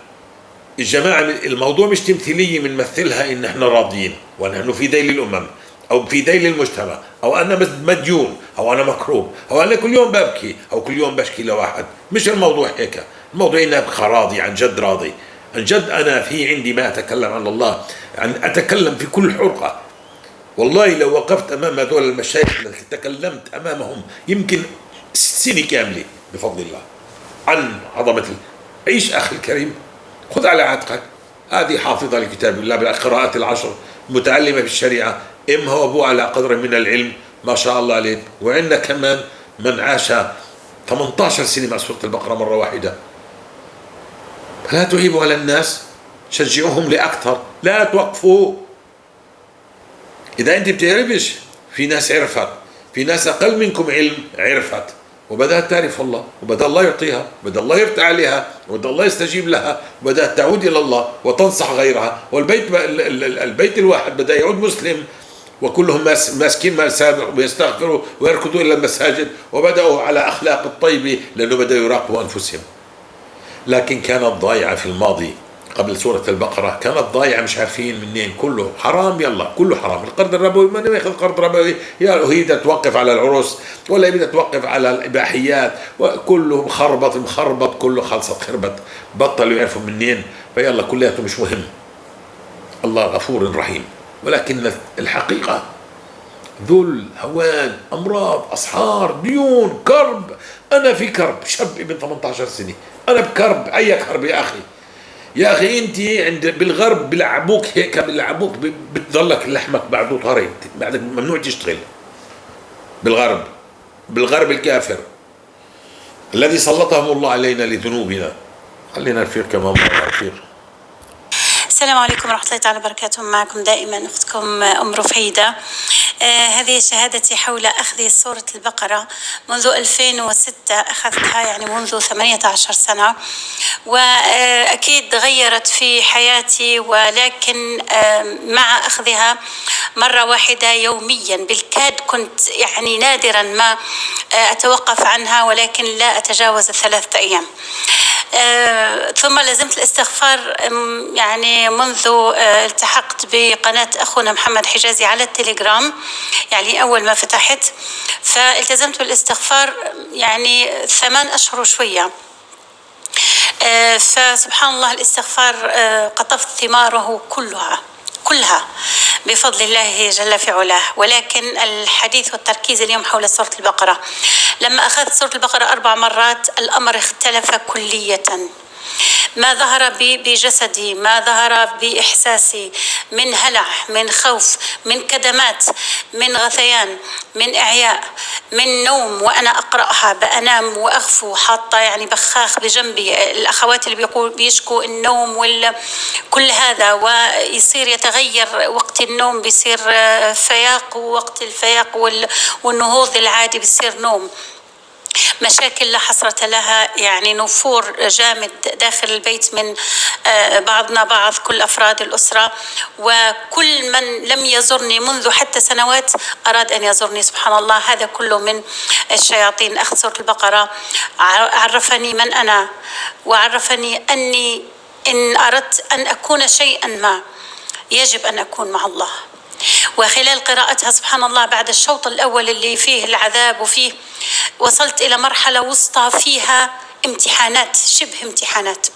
الجماعة الموضوع مش تمثيلية بنمثلها إن احنا راضيين ونحن في ذيل الأمم أو في ذيل المجتمع، أو أنا مديون، أو أنا مكروب، أو أنا كل يوم ببكي، أو كل يوم بشكي لواحد. مش الموضوع هيك، الموضوع إني أبقى راضي، عن جد راضي، عن جد أنا في عندي ما أتكلم عن الله، عن أتكلم في كل حرقة. والله لو وقفت أمام هذول المشايخ التي تكلمت أمامهم يمكن سنة كاملة بفضل الله عن عظمة. عيش أخي الكريم، خذ على عاتقك، هذه حافظة لكتاب الله بالقراءات العشر، متعلمة بالشريعة، امها وابوها على قدر من العلم ما شاء الله عليه. وعندنا كمان من عاش 18 سنة مع سورة البقرة مرة واحدة. لا تعيبوا على الناس، شجعوهم لأكثر، لا توقفوا. إذا أنت بتعرفش، في ناس عرفت، في ناس أقل منكم علم عرفت وبدأت تعرف الله، وبدأ الله يعطيها، وبدأ الله يفتح عليها، وبدأ الله يستجيب لها، وبدأت تعود إلى الله وتنصح غيرها، والبيت البيت الواحد بدأ يعود مسلم، وكلهم ماسكين ما سابق ويستغفروا ويركضوا إلى المساجد، وبدأوا على أخلاق الطيبة لأنه بدأوا يراقبوا أنفسهم. لكن كانت ضايعة في الماضي قبل سورة البقرة، كانت ضايعة، مش عارفين منين، كله حرام، يلا كله حرام. القرض الربوي، من ياخذ قرض ربوي؟ يا هي بدها توقف على العرس، ولا بدها توقف على الإباحيات، وكله مخربط مخربط، كله خلصت خربت، بطلوا يعرفوا منين، فيلا كلياته مش مهم. الله غفور رحيم. ولكن الحقيقة ذل، هوان، أمراض، أسحار، ديون، كرب. أنا في كرب، شاب ابن 18 سنة، أنا بكرب. أي كرب يا أخي؟ يا أخي أنت عند بالغرب بيلعبوك هيك، بيلعبوك، بتضلك لحمك بعده طري، بعدك ممنوع تشتغل بالغرب، بالغرب الكافر الذي سلطهم الله علينا لذنوبنا. خلينا نرفيق كمان مرة، رفيق. السلام عليكم ورحمة الله تعالى وبركاته. معكم دائما أختكم أم رفيدة. هذه شهادتي حول أخذ سورة البقرة منذ 2006، أخذتها يعني منذ 18 سنة، وأكيد غيرت في حياتي، ولكن مع أخذها مرة واحدة يوميا بالكاد كنت يعني نادرا ما أتوقف عنها، ولكن لا أتجاوز 3 أيام. ثم لزمت الاستغفار يعني منذ التحقت بقناة أخونا محمد حجازي على التليجرام، يعني أول ما فتحت فالتزمت بالاستغفار يعني 8 أشهر وشوية. فسبحان الله الاستغفار قطفت ثماره كلها بفضل الله جل في علاه. ولكن الحديث والتركيز اليوم حول سورة البقرة. لما أخذت سورة البقرة 4 مرات الأمر اختلف كلية. ما ظهر بجسدي، ما ظهر بإحساسي من هلع، من خوف، من كدمات، من غثيان، من إعياء، من نوم وأنا أقرأها بأنام وأغفو حاطة يعني بخاخ بجنبي. الأخوات اللي بيشكوا النوم كل هذا، ويصير يتغير وقت النوم بيصير فياق، ووقت الفياق والنهوض العادي بيصير نوم. مشاكل لا حصرة لها، يعني نفور جامد داخل البيت من بعضنا بعض، كل أفراد الأسرة، وكل من لم يزرني منذ حتى سنوات أراد أن يزورني سبحان الله. هذا كله من الشياطين. أخذ سورة البقرة عرفني من أنا، وعرفني أني إن أردت أن أكون شيئا ما يجب أن أكون مع الله. وخلال قراءتها سبحان الله بعد الشوط الأول اللي فيه العذاب وفيه، وصلت إلى مرحلة وسطى فيها امتحانات، شبه امتحانات.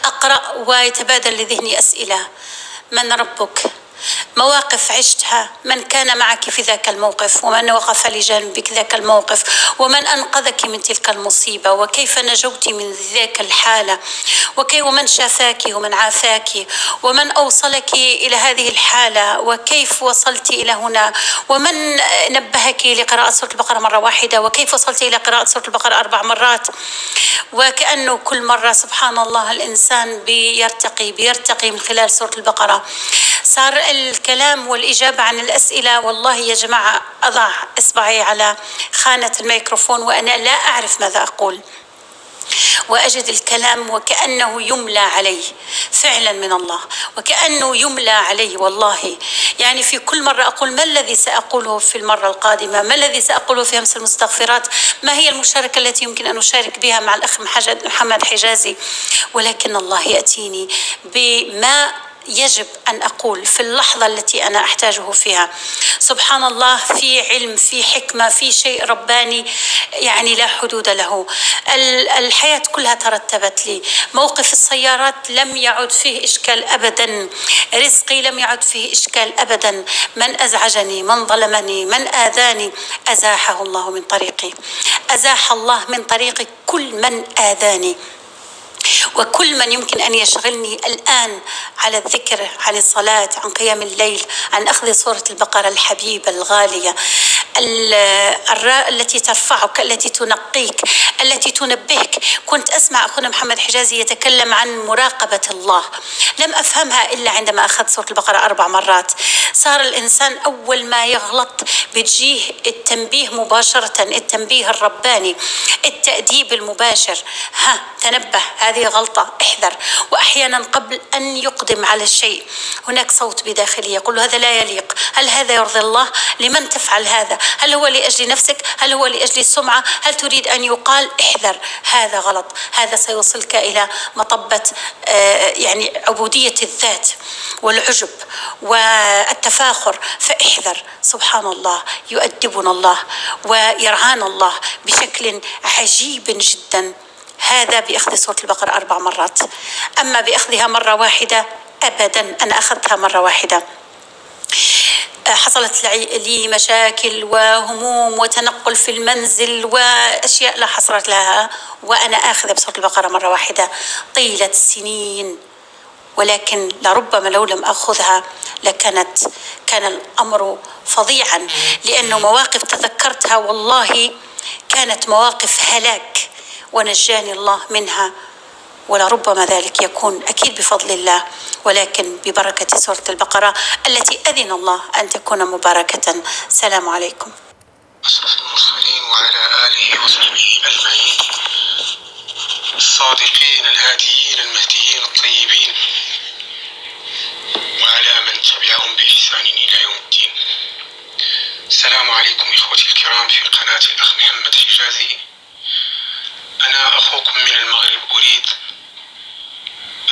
أقرأ ويتبادل لذهني أسئلة: من ربك؟ مواقف عشتها، من كان معك في ذاك الموقف، ومن وقف لجانبك ذاك الموقف، ومن أنقذك من تلك المصيبة، وكيف نجوت من ذاك الحالة، ومن شافاك ومن عافاك، ومن أوصلك إلى هذه الحالة، وكيف وصلت إلى هنا، ومن نبهك لقراءة سورة البقرة مرة واحدة، وكيف وصلت إلى قراءة سورة البقرة 4 مرات. وكأنه كل مرة سبحان الله الإنسان بيرتقي من خلال سورة البقرة. صار الكلام والإجابة عن الأسئلة، والله يا جماعة أضع إصبعي على خانة الميكروفون وأنا لا أعرف ماذا أقول. وأجد الكلام وكأنه يملى علي فعلا من الله، وكأنه يملى علي والله. يعني في كل مرة أقول ما الذي سأقوله في المرة القادمة، ما الذي سأقوله في همس المستغفرات، ما هي المشاركة التي يمكن أن أشارك بها مع الأخ محمد حجازي. ولكن الله يأتيني بما يجب أن أقول في اللحظة التي أنا أحتاجه فيها. سبحان الله، في علم، في حكمة، في شيء رباني يعني لا حدود له. الحياة كلها ترتبت لي. موقف السيارات لم يعد فيه إشكال أبدا، رزقي لم يعد فيه إشكال أبدا. من أزعجني، من ظلمني، من آذاني، أزاحه الله من طريقي. أزاح الله من طريقي كل من آذاني وكل من يمكن أن يشغلني الآن على الذكر، عن الصلاة، عن قيام الليل، عن أخذ سورة البقرة الحبيبة الغالية التي ترفعك، التي تنقيك، التي تنبهك. كنت أسمع أخونا محمد حجازي يتكلم عن مراقبة الله، لم أفهمها إلا عندما أخذت سورة البقرة 4 مرات. صار الإنسان أول ما يغلط بتجيه التنبيه مباشرة، التنبيه الرباني، التأديب المباشر، ها تنبه، هذه غلطة، احذر. وأحيانا قبل أن يقدم على الشيء هناك صوت بداخلي يقول هذا لا يليق، هل هذا يرضي الله؟ لمن تفعل هذا؟ هل هو لأجل نفسك؟ هل هو لأجل السمعة؟ هل تريد أن يقال؟ احذر، هذا غلط، هذا سيوصلك إلى مطبة يعني عبودية الذات والعجب والتفاخر، فاحذر. سبحان الله، يؤدبنا الله ويرعانا الله بشكل عجيب جدا. هذا بأخذ سورة البقرة 4 مرات. أما بأخذها مرة واحدة أبدا، أنا أخذتها مرة واحدة حصلت لي مشاكل وهموم وتنقل في المنزل وأشياء لا حصرت لها، وأنا آخذ بسورة البقرة مرة واحدة طيلة السنين. ولكن لربما لو لم أخذها كان الأمر فظيعا، لأنه مواقف تذكرتها والله كانت مواقف هلاك ونجاني الله منها، ولربما ذلك يكون أكيد بفضل الله، ولكن ببركة سورة البقرة التي أذن الله أن تكون مباركة. السلام عليكم. أشرف المرسلين وعلى آله وصحبه أجمعين، الصادقين الهاديين المهديين الطيبين، وعلى من تبعهم بإحسان إلى يوم الدين. السلام عليكم إخوتي الكرام في قناة الأخ محمد حجازي. أنا أخوكم من المغرب، أريد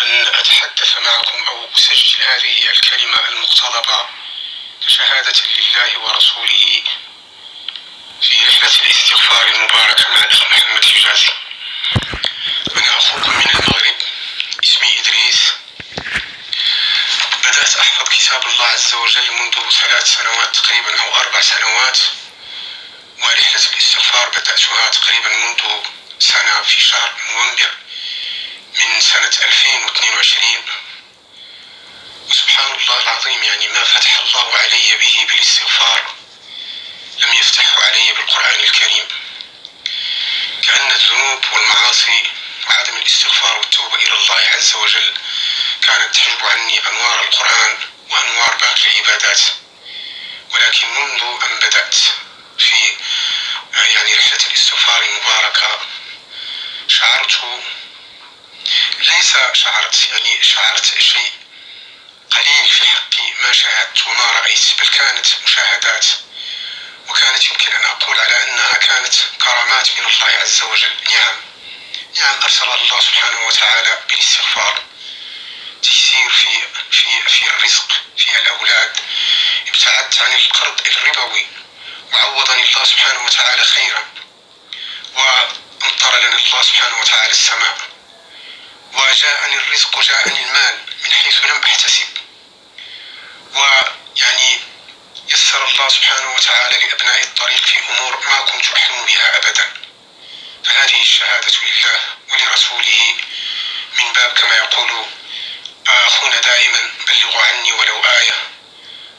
أن أتحدث معكم أو أسجل هذه الكلمة المقتضبة شهادة لله ورسوله في رحلة الاستغفار المباركة مع الأخ محمد حجازي. أنا أخوكم من المغرب، اسمي إدريس. بدأت أحفظ كتاب الله عز وجل منذ 3 سنوات تقريبا أو 4 سنوات، ورحلة الاستغفار بدأتها تقريبا منذ سنة في شهر نوفمبر من سنة 2022. وسبحان الله العظيم، يعني ما فتح الله علي به بالاستغفار لم يفتحه علي بالقرآن الكريم. كأن الذنوب والمعاصي وعدم الاستغفار والتوبة إلى الله عز وجل كانت تحجب عني أنوار القرآن وأنوار باقي العبادات. ولكن منذ أن بدأت في يعني رحلة الاستغفار المباركة شعرت، ليس شعرت يعني شعرت شيء قليل في حقي ما شاهدت وما رأيت، بل كانت مشاهدات، وكانت يمكن أن أقول على أنها كانت كرامات من الله عز وجل. نعم أرسل الله سبحانه وتعالى بالاستغفار تيسير في في في الرزق، في الأولاد. ابتعدت عن القرض الربوي وعوضني الله سبحانه وتعالى خيرا، وأمطر لنا الله سبحانه وتعالى السماء، وجاءني الرزق وجاءني المال من حيث لم أحتسب. ويعني يسر الله سبحانه وتعالى لأبناء الطريق في أمور ما كنت أحلم بها أبدا. فهذه الشهادة لله ولرسوله من باب كما يقول أخونا دائما بلغوا عني ولو آية،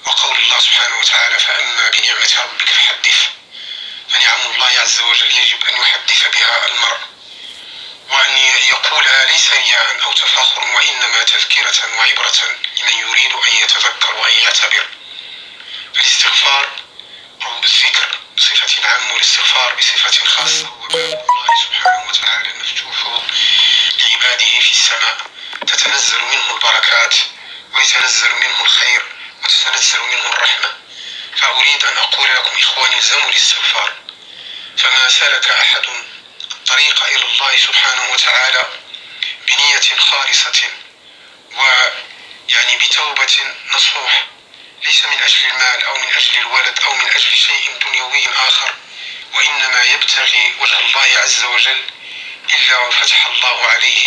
وقول الله سبحانه وتعالى فأما بنعمة ربك فحدث. فنعم الله عز وجل يجب أن يحدث بها المرء، وأن يقولها ليس رياء أو تفاخر، وإنما تذكرة وعبرة لمن يريد أن يتذكر وأن يعتبر. فالاستغفار أو الذكر بصفة عامة والاستغفار بصفة خاصة هو باب الله سبحانه وتعالى المفتوح السماء، تتنزل منه البركات ويتنزل منه الخير وتتنزل منه الرحمة. فأريد أن أقول لكم إخواني، الزموا الاستغفار، فما سلك أحد الطريق إلى الله سبحانه وتعالى بنية خالصة ويعني بتوبة نصوح، ليس من أجل المال أو من أجل الولد أو من أجل شيء دنيوي آخر، وإنما يبتغي وجه الله عز وجل، إلا وفتح الله عليه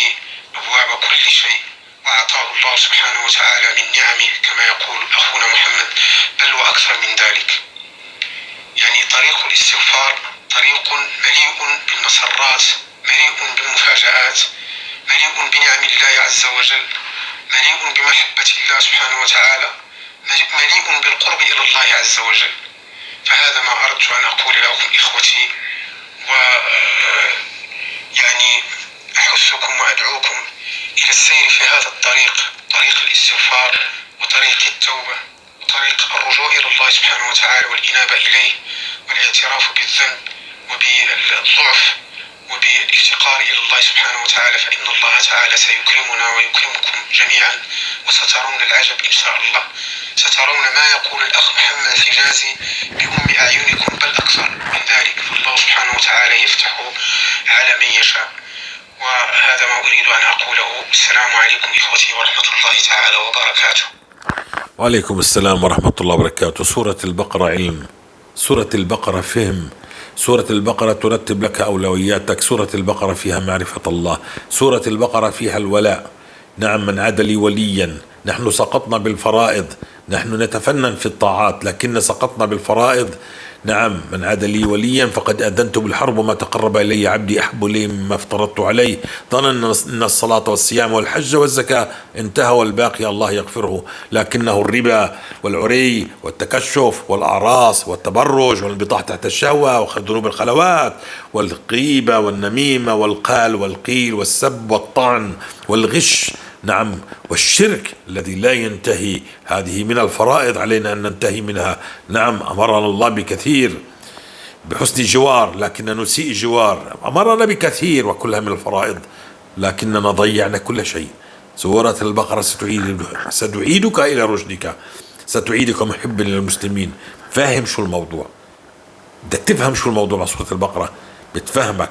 أبواب كل شيء وأعطاه الله سبحانه وتعالى من نعمه، كما يقول أخونا محمد، بل وأكثر من ذلك. يعني طريق الاستغفار طريق مليء بالمسرات، مليء بالمفاجآت، مليء بنعم الله عز وجل، مليء بمحبة الله سبحانه وتعالى، مليء بالقرب إلى الله عز وجل. فهذا ما أردت أن أقول لكم إخوتي، و يعني أحثكم وأدعوكم إلى السير في هذا الطريق، طريق الاستغفار وطريق التوبة وطريق الرجوع إلى الله سبحانه وتعالى والإنابة إليه والاعتراف بالذنب وبالضعف وبالافتقار إلى الله سبحانه وتعالى، فإن الله تعالى سيكرمنا ويكرمكم جميعا، وسترون العجب إن شاء الله. سترون ما يقول الأخ محمد الحجازي بأم أعينكم، بل أكثر من ذلك، فالله سبحانه وتعالى يفتح على من يشاء. وهذا ما أريد أن أقوله. السلام عليكم إخوتي ورحمة الله تعالى وبركاته. وعليكم السلام ورحمة الله وبركاته. سورة البقرة علم، سورة البقرة فهم، سورة البقرة ترتب لك أولوياتك، سورة البقرة فيها معرفة الله، سورة البقرة فيها الولاء. نعم، من عاد لي وليا. نحن سقطنا بالفرائض، نحن نتفنن في الطاعات لكن سقطنا بالفرائض. نعم، من عاد لي وليا فقد آذنته بالحرب، وما تقرب إلي عبدي أحب لي مما افترضت عليه. ظن أن الصلاة والصيام والحج والزكاة انتهى والباقي الله يغفره، لكنه الربا والعري والتكشف والأعراس والتبرج والانبطاح تحت الشهوة وذنوب الخلوات والغيبة والنميمة والقال والقيل والسب والطعن والغش، نعم، والشرك الذي لا ينتهي. هذه من الفرائض علينا أن ننتهي منها. نعم، أمرنا الله بكثير، بحسن جوار لكننا نسيء جوار، أمرنا بكثير وكلها من الفرائض لكننا ضيعنا كل شيء. سورة البقرة ستعيدك إلى رشدك، ستعيدك محبا للمسلمين. فاهم شو الموضوع، بدك تفهم شو الموضوع مع سورة البقرة، بتفهمك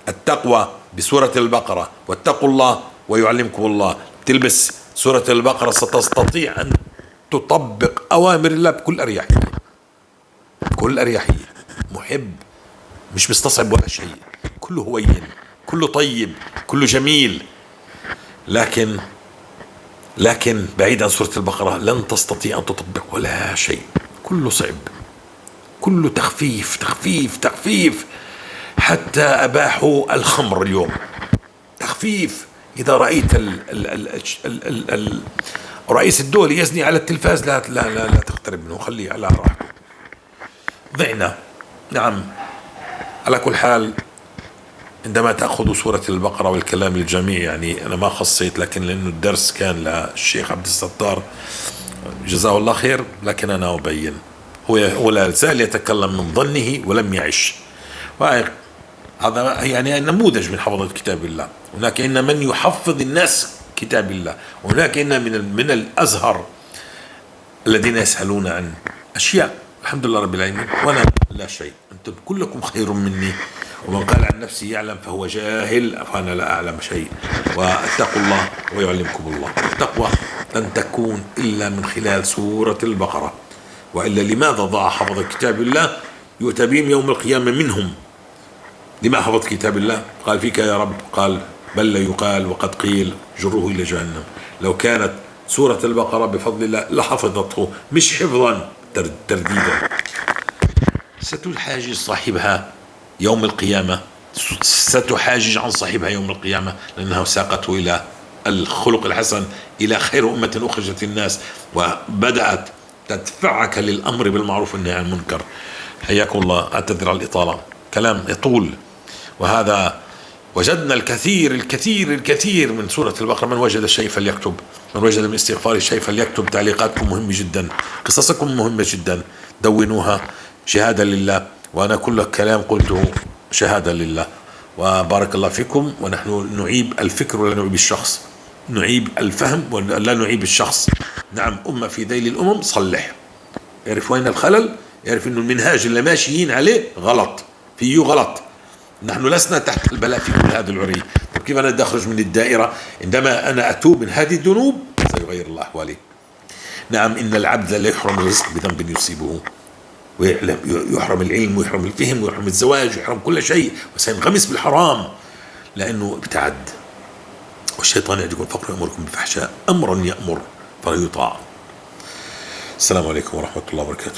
التقوى بسورة البقرة، واتقوا الله ويعلمكم الله. تلبس سورة البقرة ستستطيع أن تطبق أوامر الله بكل أريحية، بكل أريحية. محب، مش مستصعب ولا شيء، كله هوين، كله طيب، كله جميل. لكن بعيد عن سورة البقرة لن تستطيع أن تطبق ولا شيء، كله صعب، كله تخفيف تخفيف تخفيف. حتى أباحوا الخمر اليوم تخفيف. إذا رأيت ال ال ال ال ال ال رئيس الدولة يزني على التلفاز لا لا لا, لا تقترب منه، خليه على راحته. ضعنا. نعم، على كل حال عندما تأخذ سورة البقرة والكلام للجميع، يعني أنا ما خصيت، لكن لأنه الدرس كان للشيخ عبد الستار جزاه الله خير، لكن أنا أبين هو لا زال يتكلم من ظنه ولم يعش. هذا يعني نموذج من حفظة كتاب الله. هناك إن من يحفظ الناس كتاب الله، هناك إن من الأزهر الذين يسألون عن أشياء. الحمد لله رب العالمين، وأنا لا شيء، أنتم كلكم خير مني، ومن قال عن نفسه يعلم فهو جاهل، فأنا لا أعلم شيء. واتقوا الله ويعلمكم الله. التقوى لن تكون إلا من خلال سورة البقرة، وإلا لماذا ضاع حفظ كتاب الله؟ يؤتى بهم يوم القيامة منهم. لما حفظ كتاب الله؟ قال فيك يا رب، قال بل لا يقال وقد قيل، جروه إلى جهنم. لو كانت سورة البقرة بفضل الله لحفظته، مش حفظا ترديدا. ستحاجج صاحبها يوم القيامة، ستحاجج عن صاحبها يوم القيامة، لأنها ساقته إلى الخلق الحسن، إلى خير أمة أخرجت الناس، وبدأت تدفعك للأمر بالمعروف والنهي عن المنكر. حياكم الله، أعتذر على الإطالة، كلام يطول. وهذا وجدنا الكثير الكثير الكثير من سورة البقرة. من وجد شيء فليكتب، من وجد من استغفار شيء فليكتب. تعليقاتكم مهمة جدا، قصصكم مهمة جدا، دونوها شهادة لله. وأنا كل كلام قلته شهادة لله. وبارك الله فيكم. ونحن نعيب الفكر ولا نعيب الشخص. نعيب الفهم ولا نعيب الشخص. نعم، أمة في ذيل الأمم، صلح، اعرف وين الخلل، اعرف إنه المنهاج اللي ماشيين عليه غلط، فيه غلط، نحن لسنا تحت البلاء في كل هذا العري. طيب كيف أنا بدي أخرج من الدائرة؟ عندما أنا أتوب من هذه الذنوب سيغير الله أحوالي. نعم، إن العبد لا يحرم الرزق بذنب يصيبه، ويحرم العلم ويحرم الفهم ويحرم الزواج ويحرم كل شيء، وسينغمس بالحرام لأنه ابتعد. والشيطان يعدكم الفقر ويأمركم بالفحشاء، أمرا يأمر فلا يطاع. السلام عليكم ورحمة الله وبركاته.